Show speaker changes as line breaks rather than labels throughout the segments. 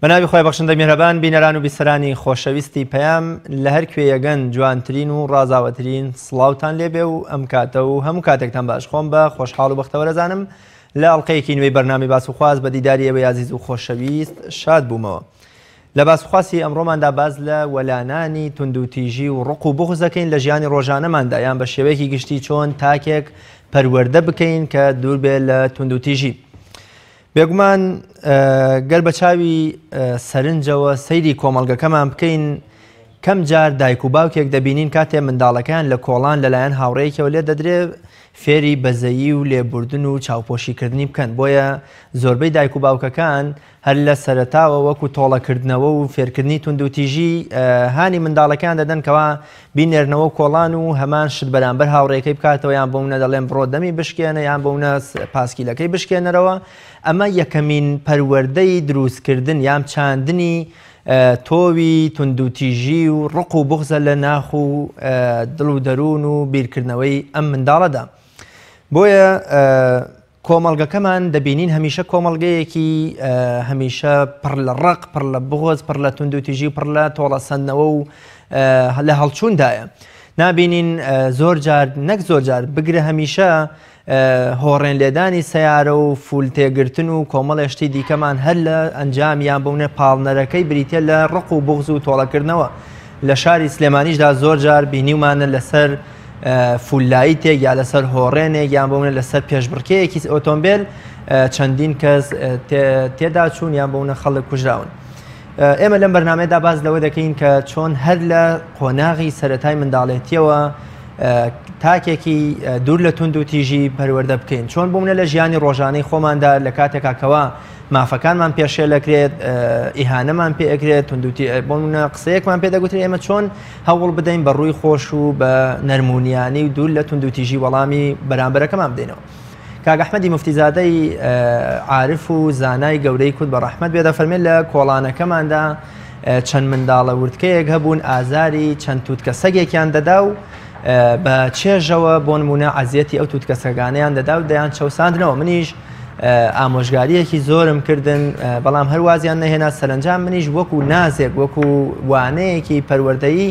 بە ناوی خوای بەخشندە میهرەبان بینەران و بیسەرانی خۆشەویستی پەیام لە هەر کوێیەگەن جوانترین و ڕازاوەترین سڵاوتان لێبێ و ئەم کاتە و هەموو کاتێکتان باش خۆم بە خۆشحاڵ و بەختەوەرەزانم لە ئەڵلقەیەکی نوێی بەرنامی باس و خواست بە دیداری ئێوەی ئازیز و خۆشەویست شاد بوومەوە. لە باسوخواسی ئەمڕۆماندا باس لە وەلانانی توندوتیژی و ڕق و بوغز دەکەین لە ژیانی ڕۆژانەماندا یان بە شێوەیەکی گشتی چۆن تاکێک پەروەردە بکەین کە دوور بێ لە توندوتیژی. بێگومان گەر بە چاوی سەرنجەوە سەیری کۆمەڵگەکەمان بکەین کەم جار دایک و باوکێک دەبینین کاتێ منداڵەکەیان لە کۆڵان لەلایەن هاوڕێیەکەوە لێ دەدرێ فێری بەزەیی و لێبوردن و چاوپۆشیکردنی بکەن بۆیە زۆربەی دایک و باوکەکان هەر لە سەرەتاوە وەکو تۆڵەکردنەوە و فێرکردنی توندوتیژی هانی منداڵەکەیان دەدەن کەوا بینێرنەوە کۆڵان و هەمان شت بەرامبەر هاوڕێکەی بکاتەوە یان بۆ نموونە دەڵێن بڕۆ دەمی بشکێنە یان بۆ نموونە پاسکیلەکەی بشکێنەرەوە. ئەمە یەکەمین پەروەردەی دروستکردن یان چاندنی تۆوی توندوتیژی و ڕق و بغزە لە ناخ و دڵ و دەروون و بیرکردنەوەی ئەم منداڵەدا. بۆیە کۆمەڵگەکەمان دەبینین هەمیشە کۆمەڵگەیەکی هەمیشە پڕ لە ڕق، پڕ لە بغز، پڕ لە توندوتیژی و پڕ لە تۆڵەسەندنەوە و لە هەڵچووندایە. نابینین زۆر جار، نەک زۆر جار، بگرە هەمیشە هۆڕێن لێدانی سەیارە و فول تێگرتن و کۆمەڵێ شتی دیکەمان هەر لە ئەنجام یان بوونە پاڵنەرەکەی بریتە لە ڕق و بغز و تۆڵەکردنەوە. لە شاری سلێمانیشدا زۆر جار بینیومانە لەسەر فولایتێک یا لەسەر هۆڕێنێک یان بۆ نموونە لەسەر پێشبڕکێیەکی ئۆتۆمبیل چەندین کەس تێدا چوون یان بۆ نموونە خەڵک کوژراون. ئێمە لەم بەرنامەیەدا باس لەوە دەکەین کە چۆن هەر لە قۆناغی سەرەتای منداڵێتیەوە تاکێکی دوور لە توند و تیژی پەروەردە بکەین، چۆن بۆ نموونە لە ژیانی ڕۆژانەی خۆماندا لە کاتێکا کەوا مافەکانمان پێشێل ئەکرێت، ئیهانەمان پێ ئەکرێت، بۆ نموونە قسەیەکمان پێ دەگوترێت، ئێمە چۆن هەوڵ بدەین بە ڕووی خۆش و بە نەرمونیانی و دوور لە توندوتیژی وەڵامی بەرامبەرەکەمان بدەینەوە. کاک ئەحمەدی موفتیزادەی عارف و زانای گەورەی کورد بە ڕەحمەت بێ دەفەرمێت لە کۆڵانەکەماندا چەند منداڵە وردکەیەک هەبوون ئازاری چەند تووتکە سەگێکیان دەدا و بە چێژەوە بۆ نمونە عەزیەتی ئەو تووتکە سەگانەیان دەدا و دەیان چەوساندنەوە. منیش ئامۆژگاریەکی زۆرم کردن بەڵام هەروازیان نەهێنا. سەرنجام منیش وەکو نازێک وەکو وانەیەکی پەروەردەیی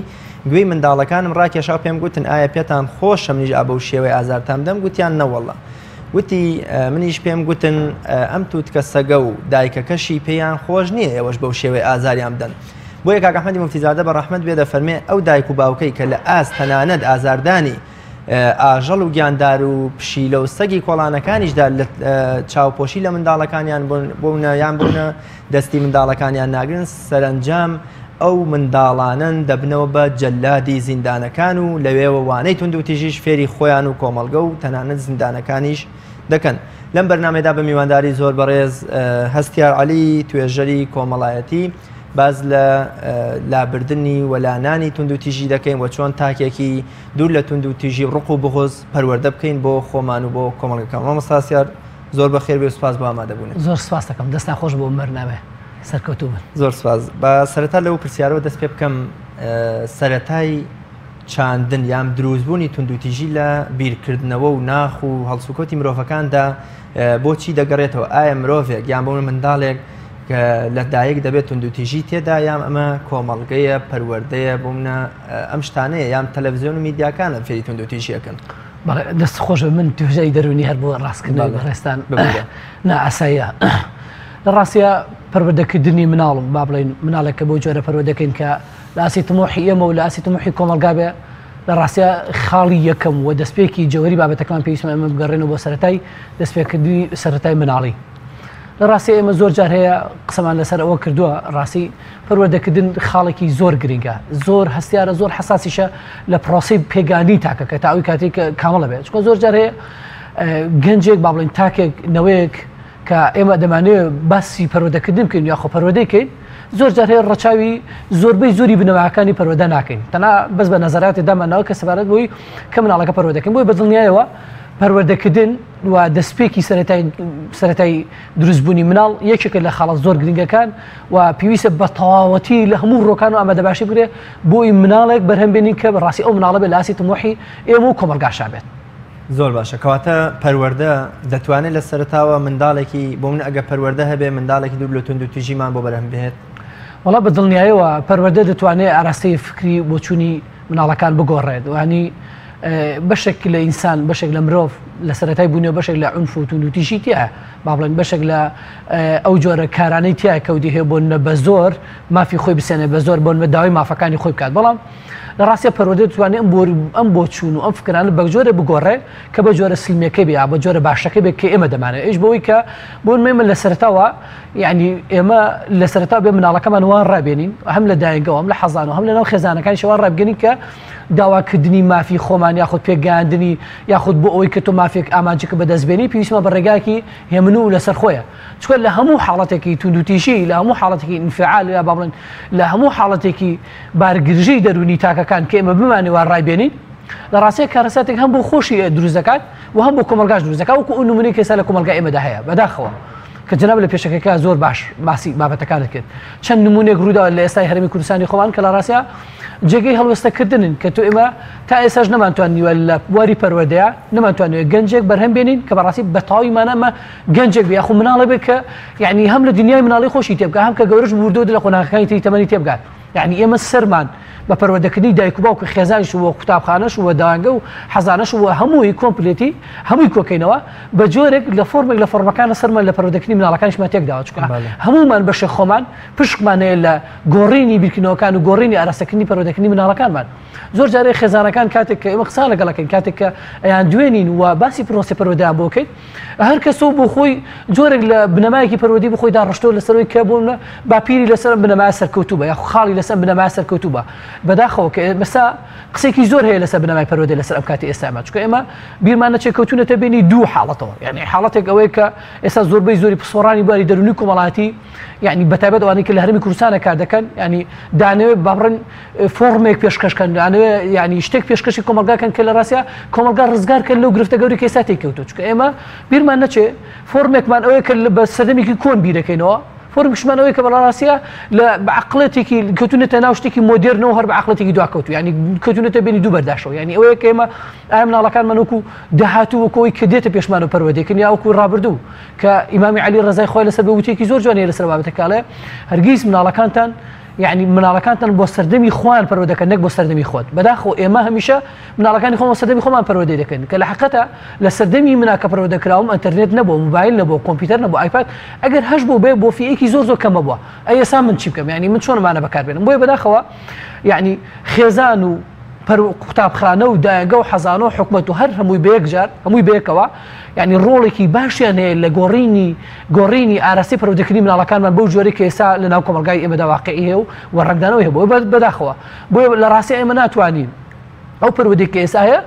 گوێی منداڵەکانم ڕاکێشا و پێم گوتن ئایا پێتان خۆشە منیش ئابە و شێوەی ئازارتان بدەم؟ گوتیان نەوەڵە. وتی منیش پێم گوتن ئەم تووتکە سەگە و دایکەکەشی پێیان خۆش نییە ئێوەش بەو شێوەی ئازاریان بدەن. بۆیە کاک ئەحمەدی موفتیزادە بە ڕەحمەت بێ دەفەرمێ ئەو دایک و باوکەی کە لە ئاست تەنانەت ئازاردانی ئاژەڵ و گیاندار و پشیلە و سەگی کۆڵانەکانیشدا لە چاوپۆشی لە منداڵەکانیان بوونە یان بوونە دەستی منداڵەکانیان ناگرن، سەرەنجام ئەو منداڵانن دەبنەوە بە جەلادی زیندانەکان و لەوێوە وانەی توندوتیژیش فێری خۆیان و کۆمەڵگە و تەنانەت زیندانەکانیش دەکەن. لەم بەرنامەیەدا بە میوانداری زۆر بەڕێز هەستیار عەلی توێژەری کۆمەڵایەتی باز لە لابردنی وەلانانی توندوتیژی دەکەین و چۆن تاکێکی دوور لە توندوتیژی و ڕق و بغز پەروەردە بکەین بۆ خۆمان و بۆ کۆمەڵگەکان. مامۆستا هەستیار زۆر بەخێر بێ و سپاس بۆ ئامادەبوونت.
زۆر سپاس دەکەم، دەستان خۆش بۆ ئەم بەرنامەیە، سەرکەوتوو بن.
زۆر سپاس. با سەرەتا لەو پرسیارەوە دەست پێ بکەم، سەرەتای چاندن یان دروستبوونی توندوتیژی لە بیرکردنەوە و ناخ و هەڵسوکەوتی مرۆڤەکاندا بۆچی دەگەڕێتەوە؟ ئایا مرۆڤێک یان بۆ منداڵێک کە لە دایک دەبێت توندوتیژی تێدا یان ئەمە کۆمەڵگەیە پەروەردەیە بۆ منە ئەم شتانەیە یان تەلەڤزیۆن و میدیاکانە فێری توندوتیژیەکەن؟
بەڵێ دەست خۆش بێ. من توێژەری دەروونی هەر بۆ ڕاستکردنەوەی بەڕێزتان نا ئاساییە. لە ڕاستیە پەروەردەکردنی مناڵ با بڵێین مناڵێک کە بۆ جۆرە پەروەردەکەین کە لە ئاستی تموحی ئێمە و لە ئاستی تموحی کۆمەڵگا بێ، لە ڕاستیە خاڵی یەکەم و دەستپێکی جەوەری بابەتەکەمان پێویستمان ئێمە بگەڕێنەوە بۆ سەرەتای دەستپێکردنی سەرەتای مناڵی. لە ڕاستی ئێمە زۆر جار هەیە قسەمان لەسەر ئەوە کردووە، ڕاستی پەروەردەکردن خاڵێکی زۆر گرنگە، زۆر هەستیارە، زۆر حەساسیشە لە پرۆسەی پێگانی تاکەکە تا ئەوی کاتێک کە کامڵە بێت. چونکە زۆر جار هەیە گەنجێک با بڵێین تاکێک نەوەیەک کە ئێمە دەمانەوێت باسی پەروەردەکردن بکەین یاخۆ پەروەردەی کەین، زۆر جار هەیە ڕەچاوی زۆربەی زۆری بنەماکانی پەروەردە ناکەین، تەنها بەس بە نەزەراتێ دامانناوە کە سەبارەت بۆی کە مناڵەکە پەروەردەکەین. بۆیە بەدڵنیایەوە پەروەردەکردن و دەستپێکی سەرەتای دروستبوونی مناڵ یەکێکە لە خاڵە زۆر گرنگەکان و پێویستە بە تەواوەتی لە هەموو ڕۆکان و ئامادەباشی بکرێت بۆی مناڵێک بەرهەم بێنین کە بەڕاستی ئەو مناڵە بێ لە ئاستی تموحی ئێمە و کۆمەڵگاشا بێت.
زۆر باشە، کەواتە پەروەردە دەتوانێت لە سەرەتاوە منداڵێکی، بۆ من ئەگە پەروەردە هەبێ منداڵێکی دوور لە توندوتیژیمان بۆ بەرهەم بێت؟
وەڵا بە دڵنیایەوە پەروەردە دەتوانێت ئاراستەی فکری بۆچوونی مناڵەکان بگۆڕێت، وانی بەشێک لە ئینسان، بەشێک لە مرۆڤ لە سەرەتای بوونەوە بەشێک لە عنف و توندوتیژی تیایە، با بڵێن بەشێک لە ئەو جۆرە کارانەی تیایە کە ودی هەیە بۆ نمونە بە زۆر مافی خۆی بسێنێ، بە زۆر بۆ نمونە داوای مافەکانی خۆی بکات. بەڵام لە ڕاستیا پەروەردە دەتوانێت ئەم بۆر ئەم بۆچوون و ئەم فکرانە بە جۆرە بگۆڕێ کە بە جۆرە سلمیەکەی بێ یا بە جۆرە باشەکەی بێ کە ئێمە دەمانەوێت، ئەویش بەوەی کە بۆ نمونە ئێمە لە سەرەتاوە یعنی ئێمە لە سەرەتا بێ مناڵەکەمان وان ڕابێنین، هەم لە دایکەوە هەم لە حەزانەوە هەم لە ناو خێزانەکانیش وان ڕابگەنین کە داواکردنی مافی خۆمان یاخود پێگەیاندنی یاخود بۆ ئەوەی کە تۆ مافێک ئامانجێکە بەدەست بێنی پێویستمان بە ڕێگاکی هێمن و لەسەر خۆیە. چونکە لە هەموو حاڵەتێکی توندوتیژی، لە هەموو حاڵەتێکی ئینفعال یا با بڵێن لە هەموو حاڵەتێکی بارگرژی دەروونی تاکەکان کە ئێمە بمانێ وا ڕایبێنین، لە ڕاستیە کارەساتێک هەم بۆ خۆشی دروست دەکات و هەم بۆ کۆمەڵگاش دروست دەکات، وەکو ئەو نمونەی کە ئێستا لە کۆمەڵگای ئێمەدا هەیە. بەداخەوە کە جەناب لە پێشەکەکە زۆر باش باسی بابەتەکانت کرد، چەند نمونەیەک ڕوویداوە لە ئێستای هەرێمی کوردستانی خۆمان کە لە ڕاستیا جێگەی هەڵوێستەکردنن کە تۆ ئێمە تا ئێستاش نەمانتوانیوە لە بواری پەروەردەیە نەمانتوانیوە گەنجێک بەرهەم بێنین کە بەڕاستی بە تەواوی مانا ئەمە گەنجێک بێ یاخود مناڵێک بێ کە یعنی هەم لە دنیای مناڵی خۆشی تێبگات، هەم کە گەورەش بوو وردە لە قۆناغەکانی تری تەمەنی تێبگات. یعنی ئێمە سەرمان بە پەروەردەکردنی دایک و باوک و خێزانیش و قوتابخانەش و دایەنگە و حەزانەش و هەمووی complete ی هەمووی کۆکەینەوە بە جۆرێک لە فۆرمێک لە فۆرمەکانە سەرمان لە پەروەردەکردنی مناڵەکانیشمان تێکداوە، چونکە هەموومان بەشێک خۆمان پشکمان هەیە لە گۆڕینی بیرکردنەوەکان و گۆڕینی ئاراستەکردنی پەروەردەکردنی مناڵەکانمان. زۆر جارێ خێزانەکان کاتێک کە ئێمە قسە لەگەڵەکەین، کاتێک کە ئەیان دوێنین و باسی پرۆسەی پەروەردەیان بۆ کەین، هەر کەسەوە بۆ خۆی جۆرێک لە بنەمایەکی پەروەردەی بۆ خۆی داڕشتەوە لەسەرەوەی کە بۆ باپیری لەسەر ئەم بنەمایە سەرکەوتوو بە یاخود خاڵی لەسەر ئەم بنەمایە سەرکەوتوو بە. بەداخەوە کە ئێستا قسێکی زۆر هەیە لەسەر بنەمای پەروەردە لەسەر ئەم کاتی ئێستا ئێمە، چونکە ئێمە بیرمان نەچێت کەوتوونەتە بینی دوو حاڵەتەوە، یعنی حاڵەتێک ئەوەیە کە ئێستا زۆربەی زۆری پسپۆڕانی بواری دەروونی کۆمەڵایەتی، یعنی بەتایبەت ئەوانەی کە لە هەرێمی کوردستانە کار دەکەن، یعنی دانەوێت با بڵێن فۆرمێک پێشکەش کەن، دانەوێ یعنی شتێک پێشکەشی کۆمەڵگا کەن کە لە ڕاستیا کۆمەڵگا ڕزگار کەن لەو گرفتە گەورەی کە ئێستا تێی کەوتووە. چونکە ئێمە بیرمان نەچێ فۆرمێکمان ئەوەیە کە بە سەردەمێکی کۆن بیرەکەینەوە، فۆرمێکشمان ئەوەیە کە بە ڕاستیا لە بە عەقڵێتێکی کەوتوونەتە ناو شتێکی مۆدێرنەوە، هەر بە عەقڵێتێکی دواکەوتوو، یعنی کەوتوونەتە بینی دوو بەرداشەوە. یعنی ئەوەیە کە ئێمە ئایا مناڵەکانمان وەکو داهاتوو وەکو ئەوەی کە دێتە پێشمان و پەروەردەکردن یا وەکو ڕابردوو کە ئیمامی عەلی ڕەزای خوای لەسەر بێ وتێکی زۆر جوانی هەیە لەسەر بابەتەکە، ئەڵێ هەرگیز مناڵەکانتان یعنی مناڵەکانتان بۆ سەردەمی خۆیان پەروەردە دەکەن نەک بۆ سەردەمی خۆت. بەداخەوە ئێمە هەمیشە مناڵەکانی خۆمان سەردەمی خۆمان پەروەردەی دەکەین کە لە حقیقەتە لە سەردەمی منا کە پەروەردە کراوم ئەنتەرنێت نەبووە، موبایل نەبووە، کۆمپیوتەر نەبوو، ئایپاد ئەگەر هەش بوو بێ بۆ فیئەیەکی زۆر زۆر کەمە بووە. ئەی ئێستا من چی بکەم؟ یعنی من چۆن ئەمانە بەکاربێنم؟ بۆیە بەداخەوە یعنی خێزان و قوتابخانە و دایەگە و حەزانە و حکومەت و هەر هەمووی بە یەکجار هەمووی بەیەکەوە یعنی ڕۆڵێکی باشیان هەیە لە گۆڕینی گۆڕینی ئاراستەی پەروەردەکردنی مناڵەکانمان بەو جۆرەی کە ئێستا لە ناو کۆمەڵگای ئێمەدا واقعی هەیە و ڕەنگدانەوەی هەیە. بۆیە بەداخەوە بۆیە لە ڕاستی ئێمە ناتوانین ئەو پەروەردەی کە ئێستا هەیە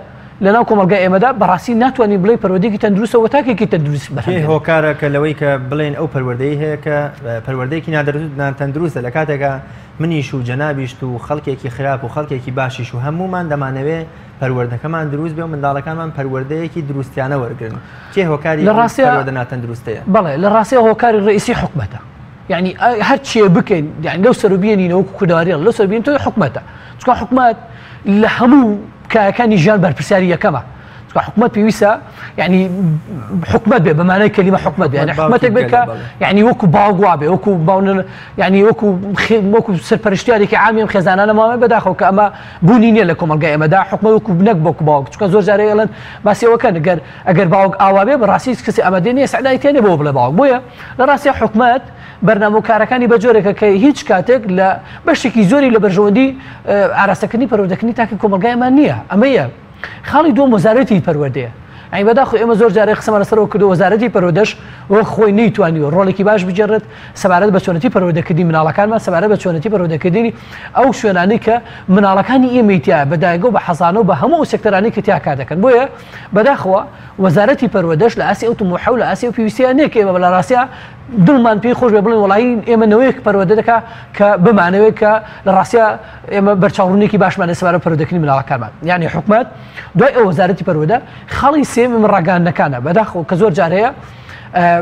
لە ناو کۆمەڵگای ئێمەدا بەڕاستی ناتوانین بڵێ پەروەردەیەکی تەندروستە و تاکێکی تەندروست بەرهەم
کێ هۆکارە کە لەوەی کە بڵێن ئەو پەروەردەی هەیە کە پەروەردەیەکی ناتەندروستە لە کاتێکا منیش و جەنابیشت و خەڵکێکی خراپ و خەڵکێکی باشیش و هەموومان دەمانەوێ پەروەردەکەمان دروست بێ و منداڵەکانمان پەروەردەیەکی دروستیانە وەرگرن. کێ هۆکاری
لە ڕاستیا
پەروەردە ناتەندروستەیە؟
بەڵێ لە ڕاستیا هۆکاری ڕئیسی حکومەتە. یعنی هەر چیە بکەین یعنی لەو سەر بینینەوە وەکو کوردەواری لەو سەر بین تۆ حکومەتە. چونکە حکومەت لە هەموو کایەکانی ژیان بەرپرسیاری یەکەمە. چونکە حکومەت پێویستە یعنی حکومەت بێ بە مانای کەلیمە حکومەت بێ، یعنی حکومەتێک بێت کە یعنی وەکو باوک وا بێ، وەکو باونە یعنی وەکو وەکو سەرپەرشتیارێکی عامی ئەم خێزانانە ماوە. بەداخەوە کە ئەمە بوونی نییە لە کۆمەڵگای ئێمەدا. حکومەت وەکو نەک وەکو باوک، چونکە زۆر جارێ ئەڵێن باسی ئەوە کەن ئەگەر باوک ئاوا بێ بەڕاستی هیچ کەسی ئامادە نییە سەعدای تێنێ بۆ بڵێ باوک. بۆیە لە ڕاستیا حکومەت بەرنامە و کارەکانی بە جۆرێکە کە هیچ کاتێک لە بەشێکی زۆری لە بەرژەوەندی ئاراستەکردنی پەروەردەکردنی تاکی کۆمەڵگایمان نییە. ئەمەیە خاڵی دووەم وەزارەتی پەروەردەیە. یعنی بەداخەوە ئێمە زۆر جارێک قسەمان لەسەرەوە کردو وەزارەتی پەروەردەش وەک خۆی نەیتوانیوە ڕۆڵێکی باش بگێڕێت سەبارەت بە چۆنەتی پەروەردەکردنی مناڵەکانمان، سەبارەت بە چۆنەتی پەروەردەکردنی ئەو شوێنانەی کە مناڵەکانی ئێمەی تیا بە دایگە و بە حەزانە و بە هەموو ئەو سێکتەرانەی کە تیا کار دەکەن. بۆیە بەداخەوە وەزارەتی پەروەردەش لە ئاستی ئەو تموحە و لە ئاستی ئەو پێویستیە نییە کە ئێمە لە ڕاستیا دڵمان پێی خۆش بێ بڵێن وەڵایی ئێمە نەوەیەک پەروەردە دەکا کە بمانەوێت کە لە ڕاستیا ئێمە بەرچاوڕوونێکی باشمان هەیە سەبارەت بە پەروەردەکردنی مناڵەکانمان. یعنی حکومەت دوای ئەو وەزارەتی پەروەردە خاڵی سێیەم ڕاگەیاندنەکانە. بەداخەوە کە زۆر جار هەیە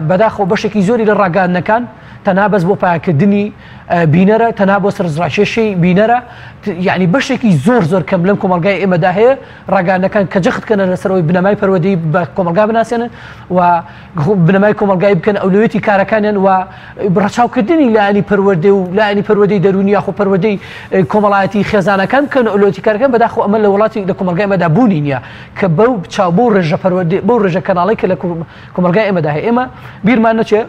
بەداخەوە بەشێکی زۆری لە ڕاگەیاندنەکان تەنها بەس بۆ پایەکردنی بینەرە، تەنها بۆ سەرنجڕاکێشی بینەرە، یعنی بەشێکی زۆر زۆر کەم لەم کۆمەڵگای ئێمەدا هەیە ڕاگەیاندنەکان کە جەخت کەنە لەسەر ئەوەی بنەمای پەروەردەیی بە کۆمەڵگا بناسێنن و بنەمای کۆمەڵگایی بکەن ئەولەویەتی کارەکانیان و ڕەچاوکردنی لایەنی پەروەردە و لایەنی پەروەردەی دەروونی یاخۆ پەروەردەی کۆمەڵایەتی خێزانەکان بکەن ئەولەویەتی کارەکان. بەداخەوە ئەمە لە وڵاتی لە کۆمەڵگای ئێمەدا بوونی نییە کە بەو چاو بەو ڕێژە پەروەردە بەو ڕێژە کەناڵی کە لە کۆمەڵگای ئێمەدا هەیە. ئێمە بیرمان نەچێ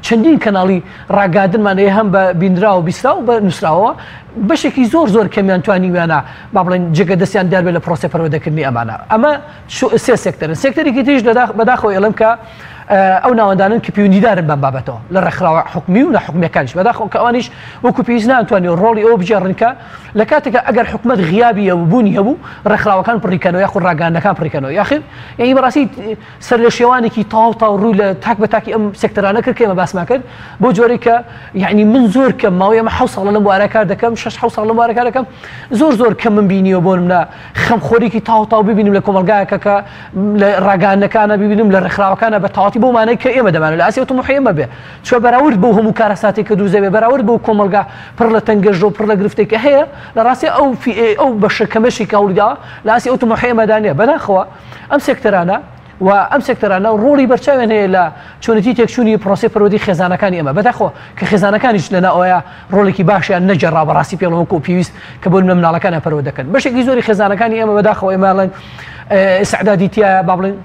چەندین کەناڵی ڕاگەاندنمان هەیە هەم بە بینراو و بیستراو و بە نووسراوەوە، بەشێکی زۆر زۆر کەمیان توانیویانە با بڵێن جێگە دەستیان دیار بێت لە پرۆسەی پەروەردەکردنی ئەمانە. ئەمە سێ سێکتەرن. سێکتەرێکی تریش بەداخەوە ئێڵێم کە ئەو ناوەندانن کە پەیوەندیدارن بەم بابەتەوە لە ڕێکخراوە حکومی و ناحکومیەکانیش، بەداخەوە کە ئەوانیش وەکو پێویست نانتوانێت ڕۆڵی ئەوە بگێڕن کە لە کاتێکا ئەگەر حکومەت غیابی هەبوو بوونی هەبوو ڕێکخراوەکان پڕیکەنەوە یاخود ڕاگەیاندنەکان پڕیکەنەوە یاخود یعنی بەڕاستی سەرلێشێوانێکی تەواو تاو ڕووی لە تاک بە تاکی ئەم سێکتەرانە کرد کە ئێمە باسمان کرد بۆ جۆرێک کە یعنی من زۆر کەم ماوەی ئەمە حەوت ساڵە لەم بوارە کار دەکەم، شەش حەوت ساڵ لەم بوارە کار دەکەم، زۆر زۆر کەم من بینیوە بۆ نمونە خەمخۆریکی تاو تاو ببینم لە کۆمەڵگایەکە کە لە ڕاگەیاندنەکانە ببینم لە ڕێکخراوەکانە بە تەواوەتی بەو مانای کە ئێمە دەمانەوێت لە ئاستی ئەو تموحی ئێمە بێ چوە بەراورد بەو هەموو کارەساتێک کە دروست دەبێ، بەراورد بەو کۆمەڵگا پڕ لە تەنگەژە و پڕ لە گرفتێک کە هەیە، لە ڕاستی ئەو فیئەی ئەو بەشە کەمەشی کە هەوڵی داوە لە ئاستی ئەو تموحی ئێمەدا نییە. بەداخەوە ئەم سێکتەرانە و ئەم سێکتەرانە ڕۆڵی بەرچاویان هەیە لە چۆنێتی تێکچوونی پرۆسەی پەروەردەی خێزانەکانی ئێمە. بەداخەوە کە خێزانەکانیش لە ناوەوەیا ڕۆڵێکی باشیان نەگێڕا بەڕاستی پێڵم وەکو پێویست کە بۆ نمونە مناڵەکانیان پەروەردە دەکەن. بەشێکی زۆری خێزانەکانی ئێمە بەداخەوە ئێمە ئەڵێن ئیستعدادی تیایە با بڵێن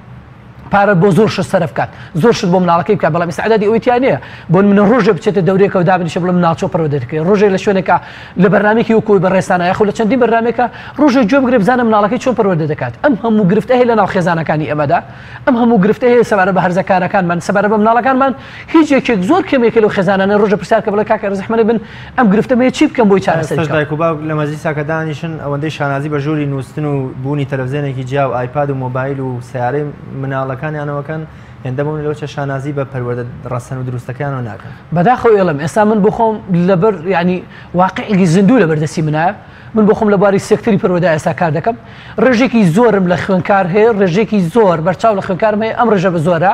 پارە بۆ زۆر شت سەرف بکات، زۆر شت بۆ مناڵەکەی بکات، بەڵام ئیستعدادی ئەوەی تیا نییە بۆ نمونە ڕۆژێ بچێتە دەورێکەوە دابنیشێ بڵێ مناڵ چۆن پەروەردە دەکرێت، ڕۆژێک لە شوێنێکا لە بەرنامەیەکی وەکو ئەوەی بەڕێزتانە یاخود لە چەندین بەرنامەیەکا ڕۆژێک گوێ بگرێ بزانە مناڵەکەی چۆن پەروەردە دەکات. ئەم هەموو گرفتە هەیە لەناو خێزانەکانی ئێمەدا، ئەم هەموو گرفتە هەیە سەبارەت بە هەرزەکارەکانمان، سەبارەت بە مناڵەکانمان، هیچ یەکێک زۆر کەمێکە لەو خێزانانە ڕۆژێ پرسیار کە بڵێ کاکە ڕەزحمەنە بن ئەم گرفتەم هەیە چی بکەم بۆی چارەسەری
ئێستاش
بکەم.
دایک و باوک لە مەجلیسا کە دانیشن ئەوەندەی شانازی بە ژووری نووستن و بوونی تەلەفزێنێکی جیا و ئایپاد و مۆبایل و سەیارەی مناڵەکانیانەوە کەن هێندە بۆ من لەوە چە شانازی بە پەروەردە ڕەسەن و دروستەکەیانەوە ناکەن.
بەداخەوە ئێڵێم ئێستا من بۆ خۆم لەبەر یانی واقعێکی زیندوو لەبەر دەستی منایە، من بۆ خۆم لە بواری سێکتەری پەروەردە ئێستا کار دەکەم، ڕێژەیەکی زۆرم لە خوێندکار هەیە، ڕێژەیەکی زۆر بەرچاو لە خوێندکارم هەیە، ئەم ڕێژە بە زۆرە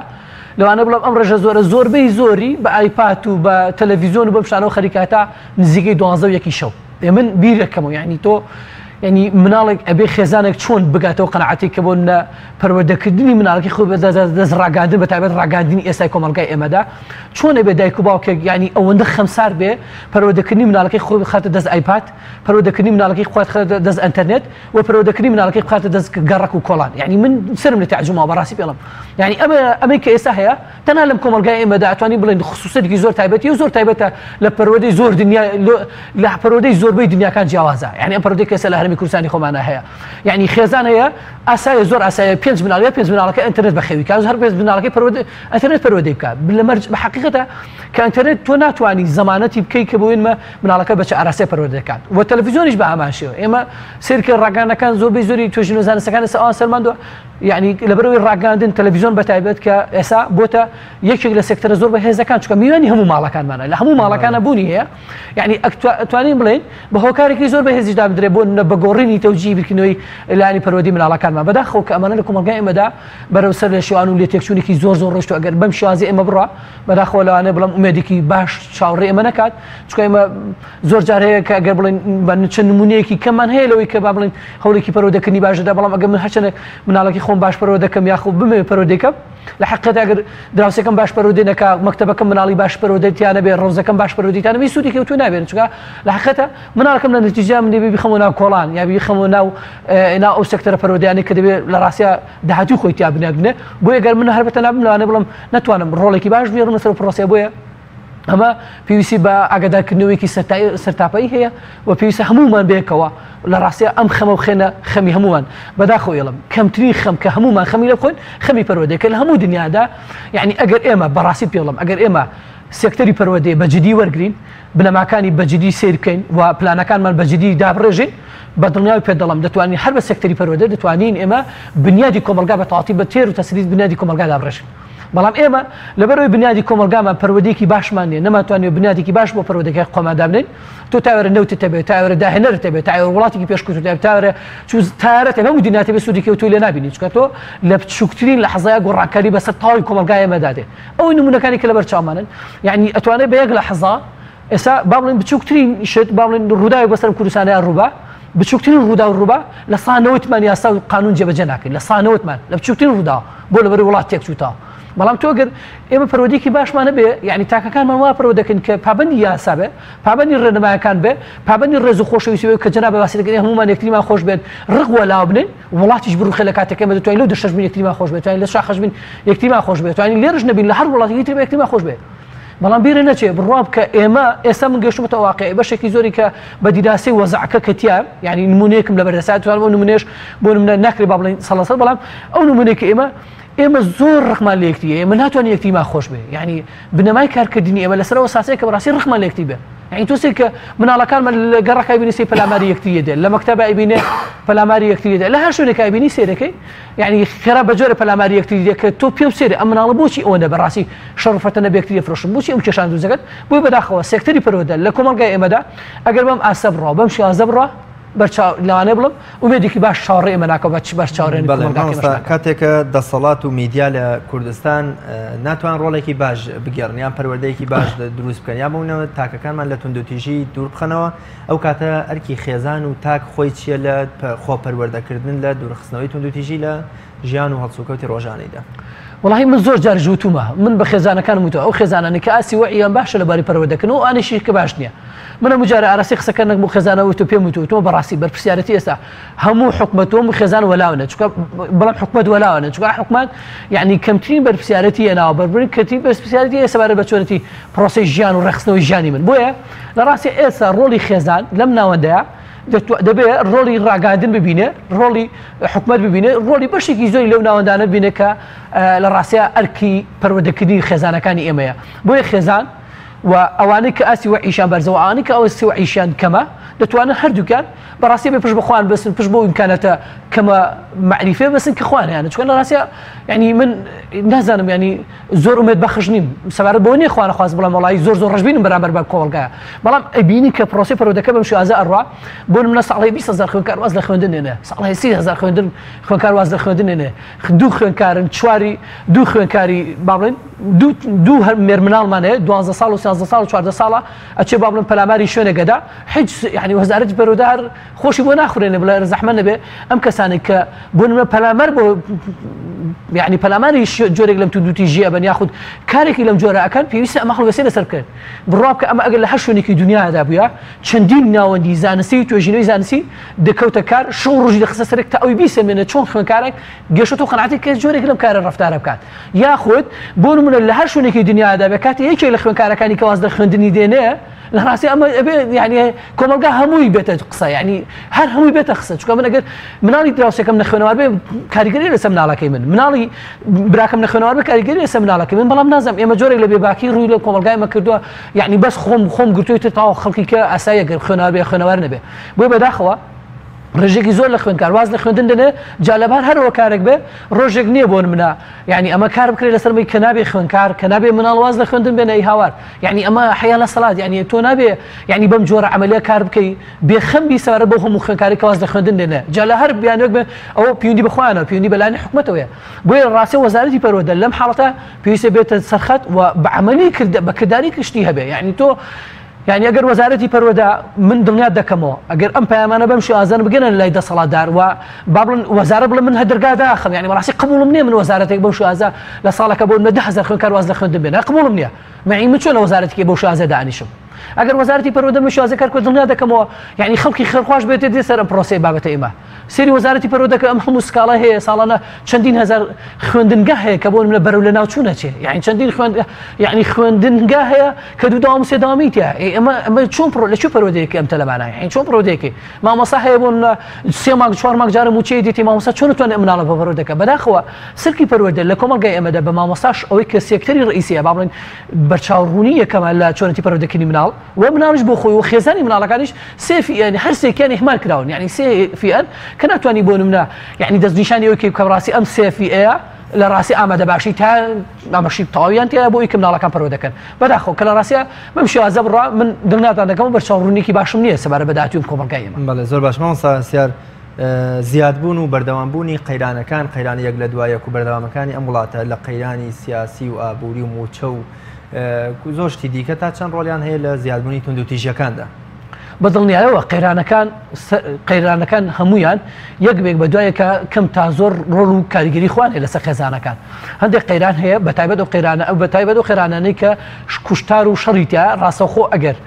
لەوانە بڵێم ئەم ڕێژە زۆرە زۆربەی زۆری بە ئایپاد و بە تەلەڤیزیۆن و بەم شتانەوە خەریکە هەتا نزیکەی دوانزە و یەکی شەو. ئێ من بیرەکەمەوە یعنی تۆ یعنی مناڵێک ئەبێ خێزانێک چۆن بگاتەوە قەناعەتێک کە بۆ نە پەروەردەکردنی مناڵەکەی خۆی بە دەست ڕاگەاندن بە تایبەت ڕاگەاندنی ئێستای کۆمەڵگای ئێمەدا چۆن ئەبێ دایک و باوکێک یعنی ئەوەندە خەمسار بێ پەروەردەکردنی مناڵەکەی خۆی بخاتە دەست ئایپاد، پەروەردەکردنی مناڵەکەی خۆی بخاتە دەست ئەنتەرنێت و پەروەردەکردنی مناڵەکەی بخاتە دەست گەڕەک و کۆڵان. یعنی من سەرم لە تەعجوب ماوە بەڕاستی پێڵم یعنی ئەمە ئەمەی کە ئێستا هەیە تەنها لەم کۆمەڵگای ئێمەدا ئەتوانین بڵێین خصوصیەتێکی زۆر تایبەتی و زۆر تایبەتە لە پەروەردەی زۆر دنیا لە پەروەردەی زۆربەی دنیاکان جیاوازە. یعنی ئەم پەروەردەی کە ئێستا لە هەرێمی کوردستانی خۆمانە هەیە یعنی خێزان هەیە ئاسایە زۆر ئاسایە پێنج مناڵ یا پێنج مناڵەکە ئینتەرنێت بەخێوی کات هەر پێنج مناڵەکەی پەروەردە ئینتەرنێت پەروەردەی بکات لە مەرج بە حەقیقەتە کە ئینتەرنێت تۆ ناتوانی زەمانەتی بکەی کە بۆ مناڵەکە بە چ ئاراستەیە پەروەردە دەکات و تەلەڤیزیۆنیش بە هەمان شێوە. ئێمە سەیرکە ڕاگەیاندنەکان زۆربەی زۆری توێژینەوە زانستەکان ئێستا ئەوان سەلماندووە یعنی لەبەرەوەی ڕاگەاندن تەلەڤیزیۆن بە تایبەت کە ئێستا بۆتە یەکێک لە سێکتەرە زۆر بەهێزەکان چونکە میوانی هەموو ماڵەکانمانە لە هەموو ماڵەکانە بوونی هەیە یعنی ئەتوانین بڵێین بە هۆکارێکی زۆر بەهێزیش دابدرێ بۆ بە گۆڕینی تەوجیهی بیرکردنەوەی لایەنی پەروەردەی مناڵەکانمان. بەداخەوە کە ئەمانە لە کۆمەڵگای ئێمەدا بەرەو سەر لە شێوان و لێتێکچوونێکی زۆر زۆر ڕۆیشتووە. ئەگەر بەم شێوازی ئێمە بڕوا بەداخەوە لەوانەیە بڵێم ئومێدێکی باش چاوەڕێی ئێمە نەکات، چونکە ئێمە زۆر جار هەیە کە ئەگەر بڵێن بە چەند نمونەیەکی کەممان هەیە لەوەی کە با بڵێن هەوڵێکی پەروەردەکردنی باش دەدا، بەڵام ئەگەر من هەرچەندێک مناڵەکەی خۆم باش پەروەردە دەکەم یاخود بمەوێ پەروەردەی کەم لە حەقیقەت ئەگەر دراوسێکەم باش پەروەردەی نەکا، مەکتەبەکەم مناڵی باش پەروەردەی تیا نەبێ، ڕەوزەکەم باش پەروەردەی تیا نەبێ، هیچ سوودێکی ئەوتۆ نابێنێ، چونکە لە حەقیقەتە مناڵەکەم لە نەتیجە من دەبێ بیخەمەوە ناو کۆڵان یا بیخەمەوە ناو ناو ئەو سێکتەرە پەروەردەیانەی کە دەبێ لە ڕاستیا داهاتووی خۆی تیا بنیات بنێ. بۆیە گەر من هەر بە تەنها بم لەوانەیە بڵێم نەتوانم ڕۆڵێکی باش بگێڕم لەسەر ئەو پرۆسەیە. بۆیە ئەمە پێویستی بە ئاگادارکردنەوەیەکی سەرتاپایی هەیە و پێویستە هەموومان بەیەکەوە لە ڕاستیا ئەم خەمە بخەینە خەمی هەموومان. بەداخەوە ئێڵم کەمترین خەم کە هەموومان خەمی لێ بخۆین خەمی پەروەردەیە کە لە هەموو دنیادا یعنی ئەگەر ئێمە بەڕاستی پێڵم ئەگەر ئێمە سێکتەری پەروەردەیە بە جدی وەرگین بنەماکانی بە جدی سەیر بکەین و پلانەکانمان بە جدی دابڕێژین بە دڵنیاوی پێت دەڵێم دەتوانین هەر بە سێکتەری پەروەردە دەتوانین ئێمە بنیادی کۆمەڵگا بە تەواوەتی بە تێر و تەسریت بنیادی کۆمەڵگا دابڕێژین. بەڵام ئێمە لەبەرئەوەی بنیادی کۆمەڵگامان پەروەردەیەکی باشمان نیە نەمانتوانیوە بنیادێکی باش بۆ پەروەردەکەی خۆمان دابنێین تۆ تاوێرە نەوتت هەبێ تاوێرە داهێنەرت هەبێ تاوێرە وڵاتێکی پێشکەوتوت هەبێ تاوێرە چوو تارەت هەبێ هەموو دنیات هەبێ سوودێکی ئەوتۆی لێ نابینی چونکە تۆ لە بچووکترین لەحزەیا گۆڕانکاری بەسەر تەواوی کۆمەڵگای ئێمەدا دێ ئەو نموونەکانی کە لەبەر چاومانن یعنی ئەتوانێت بە یەک لەحزە ئێستا با بڵێن بچووکترین شت با بڵێن ڕووداوێک بەسەر کوردستانیا ڕووبا بچووکترین ڕووداو ڕووبا لە سا نەوەتمان یاسا و قانون جێبەجێ ناکەین لە سا نەوەتمان لە بچووکترین ڕووداو بۆ لەبەر وڵات تێک چووتەوە بەڵام تۆ گەر ئێمە پەروەردەیەکی باشمان هەبێ یعنی تاکەکانمان وا پەروەردە دەکەین کە پابەندی یاسا بێ پابەندی ڕێنمایەکان بێ پابەندی ڕێز و خۆشەویستی بێ کە جەناب باسی دەکەین هەموومان یەکتریمان خۆش بێت ڕق وەلاوە بنێین وڵاتیش بڕوخێ لە کاتێک ئێمە دەتوانین لەو دەشتەش بین یەکتریمان خۆش بێت توانین لە شاخەش بین یەکتریمان خۆش بێت توانین لێرەش نەبین لە هەر وڵاتێکی تر یەکتریمان خۆش بێت بەڵام بیرە نەچێ بڕوا بکە ئێمە ئێستا من گەشتمەتە واقعی بەشێکی زۆری کە بە دیراسی وەزعەکە کە تیا یعنی نمونەیەکم لەبەر دەست توانم ئەو نمونەیەش بۆ نمونە ناکرێ با بڵێین سەڵەسەد بەڵام ئەو نمونەیە کە ئێمە ئێمە زۆر ڕقمان لە یەکتریە ئێمە ناتوانین یەکتریمان خۆش بێ یعنی بنەمای کارکردنی ئێمە لەسەر ئەو ئەساسەیە کە بەڕاستی ڕقمان لە یەکتری بێ یعنی تۆ سەیر کە مناڵەکانمان لە گەڕەکای بینی سەی پەلاماری یەکتری دێ لە مەکتەبە ئەیبینێ پەلاماری یەکتری دێ لە هەر شوێنێک ئەیبینی سەیرەکەی یعنی خێرا بە جۆرە پەلاماری یەکتری دێ کە تۆ پێو سەیرە ئەم مناڵە بۆچی ئەوەندە بەڕاستی شەڕ و فەتەنە بە یەکتری ئەفرۆشن بۆچی ئەم کێشانە دروست دەکەن بۆیە بەداخەوە سێکتەری پەروەردە لە کۆمەڵگای ئێمەدا ئەگەر بەم ئاستە بڕوا بەم شێوازە بڕوا بەرچاو لەوانەیە بڵێم ئومێدێکی باش چاوەڕێی ئێمە ناکا و باش چاوەڕێنی
بەڵێ
کۆمەڵگاکەی ئێمەش
مامۆستا
ناکا.
کاتێک کە دەسەڵات و میدیا لە کوردستان ناتوان ڕۆڵێکی باش بگێڕن یان پەروەردەیەکی باش دروست بکەن یان بۆ نموونە تاکەکانمان لە توندوتیژی دوور بخەنەوە ئەو کاتە ئەرکی خێزان و تاک خۆی چییە لە خۆ پەروەردەکردن لە دوورخستنەوەی توندوتیژی لە ژیان و هەڵسوکەوتی ڕۆژانەیدا؟
وەڵاهی من زۆر جاریش وتومە من بە خێزانەکانم وتوە ئەو خێزانانەی کە ئاستی وەعیان باشە لە باری پەروەردەکردن و ئەوانەیشی کە باش نییە من هەموو جارە ئاراستی قسەکەنەک بۆ خێزانە وتو پێم وتو وتومە بەڕاستی بەرپرسیارەتی ئێستا هەموو حکومەت و هەموو خێزان وەلاونە چونکە بەڵام حکومەت وەلاوەنە چونکە حکومەت یعنی کەمترین بەرپرسیارەتی هێناوە بەربرین کەمترین بەرپرسیارەتی هەیە سەبارەت بە چۆنێتی پرۆسەی ژیان و ڕێکخستنەوەی ژیانی من بۆیە لە ڕاستی ئێستا ڕۆڵی خێزان لەم ناوەندەیە دەبێ ڕۆڵی ڕاگەاندن ببینێ ڕۆڵی حکومەت ببینێ ڕۆڵی بەشێکی زۆری لەو ناوەندانە ببینێ کە لە ڕاستیا ئەرکی پەروەردەکردنی خێزانەکانی ئێمەیە بۆیە خێزان و ئەوانەی کە ئاستی وەعیشیان بەرزە و ئەوانەی کە ئاستی وەعیشیان کەمە دەتوانن هەردووکیان بەڕاستی بێ پشت بە خۆیان بەسن پشت بۆ ئیمکاناتە کەمە مەعریفێ بەسن کە خۆیان هەیانە چونکە لە ڕاستیا یعنی من نازانم یعنی زۆر ئومێد بەخش نیم سەبارەت بەوە نییە خوانەخواست بڵێم وەڵایی زۆر زۆر ڕەشبینم بەرامبەر بە کۆمەڵگایە بەڵام ئەبینی کە پرۆسەی پەروەردەکە بەم شێوازە ئەڕوا بۆ نمونە ساڵی 20 هەزار خوێندکار واز لە خوێندن نێنێ ساڵی 30 هەزار خوێندن خوێندکار واز لە خوێندن نێنێ دوو خوێندکارن چواری دوو خوێندکاری با بڵێن دوو دوو هەر مێرمناڵمان هەیە 12 ساڵ و 13 ساڵ و 14 ساڵە ئەچێ با بڵێن پەلاماری شوێنێک ئەدا هیچ یعنی وەزارەتی پەروەردە هەر خۆشی بۆ ناخورێنێ بڵێ زەحمە نەبێ ئەم کەسانێک کە بۆ نمونە پەلامار بۆ یعنی پەلاماری جۆرێک لەم توندوتیژی ئەبەن یاخود کارێکی لەم جۆرە ئەکەن پێویستە ئەمە هەڵوێستەی لەسەر بکەن بڕوا بکە ئەمە ئەگەر لە هەر شوێنێکی دنیادا بووە چەندین ناوەندی زانستی و توێژینەوەی زانستی دەکەوتە کار شەو ڕۆژی دەخستە سەرێک تا ئەوی بیسەلمێنێت چۆن خوێندکارێک گەشتۆتە قەناعەتێک کە جۆرێک لەم کارە ڕەفتارە بکات یاخود بۆ نمونە لە هەر شوێنێکی دنیادا بێ کاتێ یەکێک لە خوێندکارەکانی کە واز لە خوێندنی دێنێ لە ڕاستی ئەمە ئەبێ یعنی کۆمەڵگا هەمووی بێتە قسە یعنی هەر هەمووی بێتە قسە چونکە من ئەگەر مناڵی دراوسێکەم نەخوێنەوار بێ کاریگەری لەسەر مناڵەکەی من مناڵی براکەم نەخوێنەوار بێ کاریگەری لەسەر مناڵەکەی من بەڵام نازانم ئێمە جۆرێک لە بێباکی ڕووی لە کۆمەڵگای ئێمە کردووە یعنی بەس خۆم خۆم گرتووی تر تاو خەڵکی کە ئاساییە گەر خوێنەوار بێ خوێنەوار نەبێ بۆیە بەداخەوە ڕێژێکی زۆر لە خوێندکار واز لە خوێندن دەنێ جا لەبار هەر هۆکارێک بێ ڕۆژێک نییە بۆ نمونە یعنی ئەمە کار بکرێت لەسەر مەی کە نابێ خوێندکار کە نابێ مناڵ واز لە خوێندن بێنە ئی هاوار یعنی ئەمە حیا لە سەلات یعنی تۆ نابێ یعنی بەم جۆرە عملیە کار بکەی بێخەم بی سەبارەت بەو هەموو خوێندکاری کە واز لە خوێندن دێنێ جا لە هەر بیانوێک بێ ئەوە پەیوەندی بە خۆیانەوە پەیوەندی بە لایەنی حکومەتەوەیە بۆیە ڕاستە وەزارەتی پەروەردە لەم حاڵەتە پێویستە بێتە سەرخەت و بە عملی کرد بە کرداری کشتی هەبێ یعنی تۆ یانی ئەگەر وەزارەتی پەروەردە من دڵنیات دەکەمەوە ئەگەر ئەم پەیامانە بەم شێوازانە بگەنە لای دەسەڵاتدار و با بڵێن وەزارەت بڵێ من هەر دەرگا داخم یانی بەڕاستی قبوڵم نییە من وەزارەتێک بەو شێوازە لە ساڵەکە بۆ نمونە 10,000 خوێندکار واز لە خوێندن بێنە قبوڵم نییە مەعی من چۆن لە وەزارەتێکی بەو شێوازە دانیشم ئەگەر وەزارەتی پەروەردە بەم شێوازە کار بکات دڵنیا دەکەمەوە یانی خەڵکی خێرخواش بێتێ دێ سەر ئەم پرۆسەی بابەتە ئێمە سەیری وەزارەتی پەروەردە کە ئەم هەموو سکاڵای هەیە ساڵانە چەندین هەزار خوێندنگا هەیە کە بۆ نمونە بەرەو لەناوچوون ئەچێ یعنی چەندین خوێند یعنی خوێندنگا هەیە کە دوو داوام سێ داوامی تیا ئەمە ئەمە چۆن پرۆ لە چ پەروەردەیەکی ئەم تەلەبانە یعنی چۆن پەروەردەیەکی مامۆستا هەیە بۆ نمونە سێ مانگ چوار مانگ جارە مووچەی دێتی مامۆستا چۆن توانێت ئەم مناڵە بە پەروەردەکە بەداخەوە سلکی پەروەردە لە کۆمەڵگای ئێمەدا بە مامۆستاش ئەوەی کە سێکتەری ڕئیسیە با بڵێن بەرچاوڕوونی یەکەمە لە چۆنێتی پەروەردەکردنی مناڵ و مناڵیش بۆ خۆی و خێزانی مناڵەکانیش سێ فیئەن هەر سێکیان ئیهمال کراون یعنی سێ فیئەن کە ناتوانانی بۆ نمونە یعنی دەستنیشانی ئەوەی کە بڕاستی ئەم سێ فیئەیە لە ڕاستی ئامادەباشی تا ئامەشی تەواویان تێدا بۆ ئەوی کە مناڵەکان پەروەردە دەکەن. بەداخەوە کە لە ڕاستیا بەم شێوازە بڕوا من دڵنیاتان دەکەم و بەرچاوڕوونیەکی باشم نییە سەبارەت بە داهاتووی ئەم کۆمەڵگای ئێمە.
بەڵێ زۆر باش مامۆستا هەستیار زیادبوون و بەردەوامبوونی قەیرانەکان، قەیرانە یەک لە دوای یەک و بەردەوامەکانی ئەم وڵاتە لە قەیرانی سیاسی و ئابووری و مووچە و زۆر شتی دیکە تا چەند ڕۆڵیان هەیە لە زیادبوونی توندوتیژیەکاندا؟
بە دڵنیایەوە قەیرانەکان قەیرانەکان هەمویان یەک بێک بە دوایەکە کەم تا زۆر ڕۆڵ و کاریگەری خوان هەیە لەسەر خێزانەکان. هەندێک قەیران هەیە بە تایبەت ئەو قەیرانە ئەو بە تایبەت ئەو قەیرانانەی کە کوشتار و شەڕی تیا ڕاستەوخۆ ئەگەر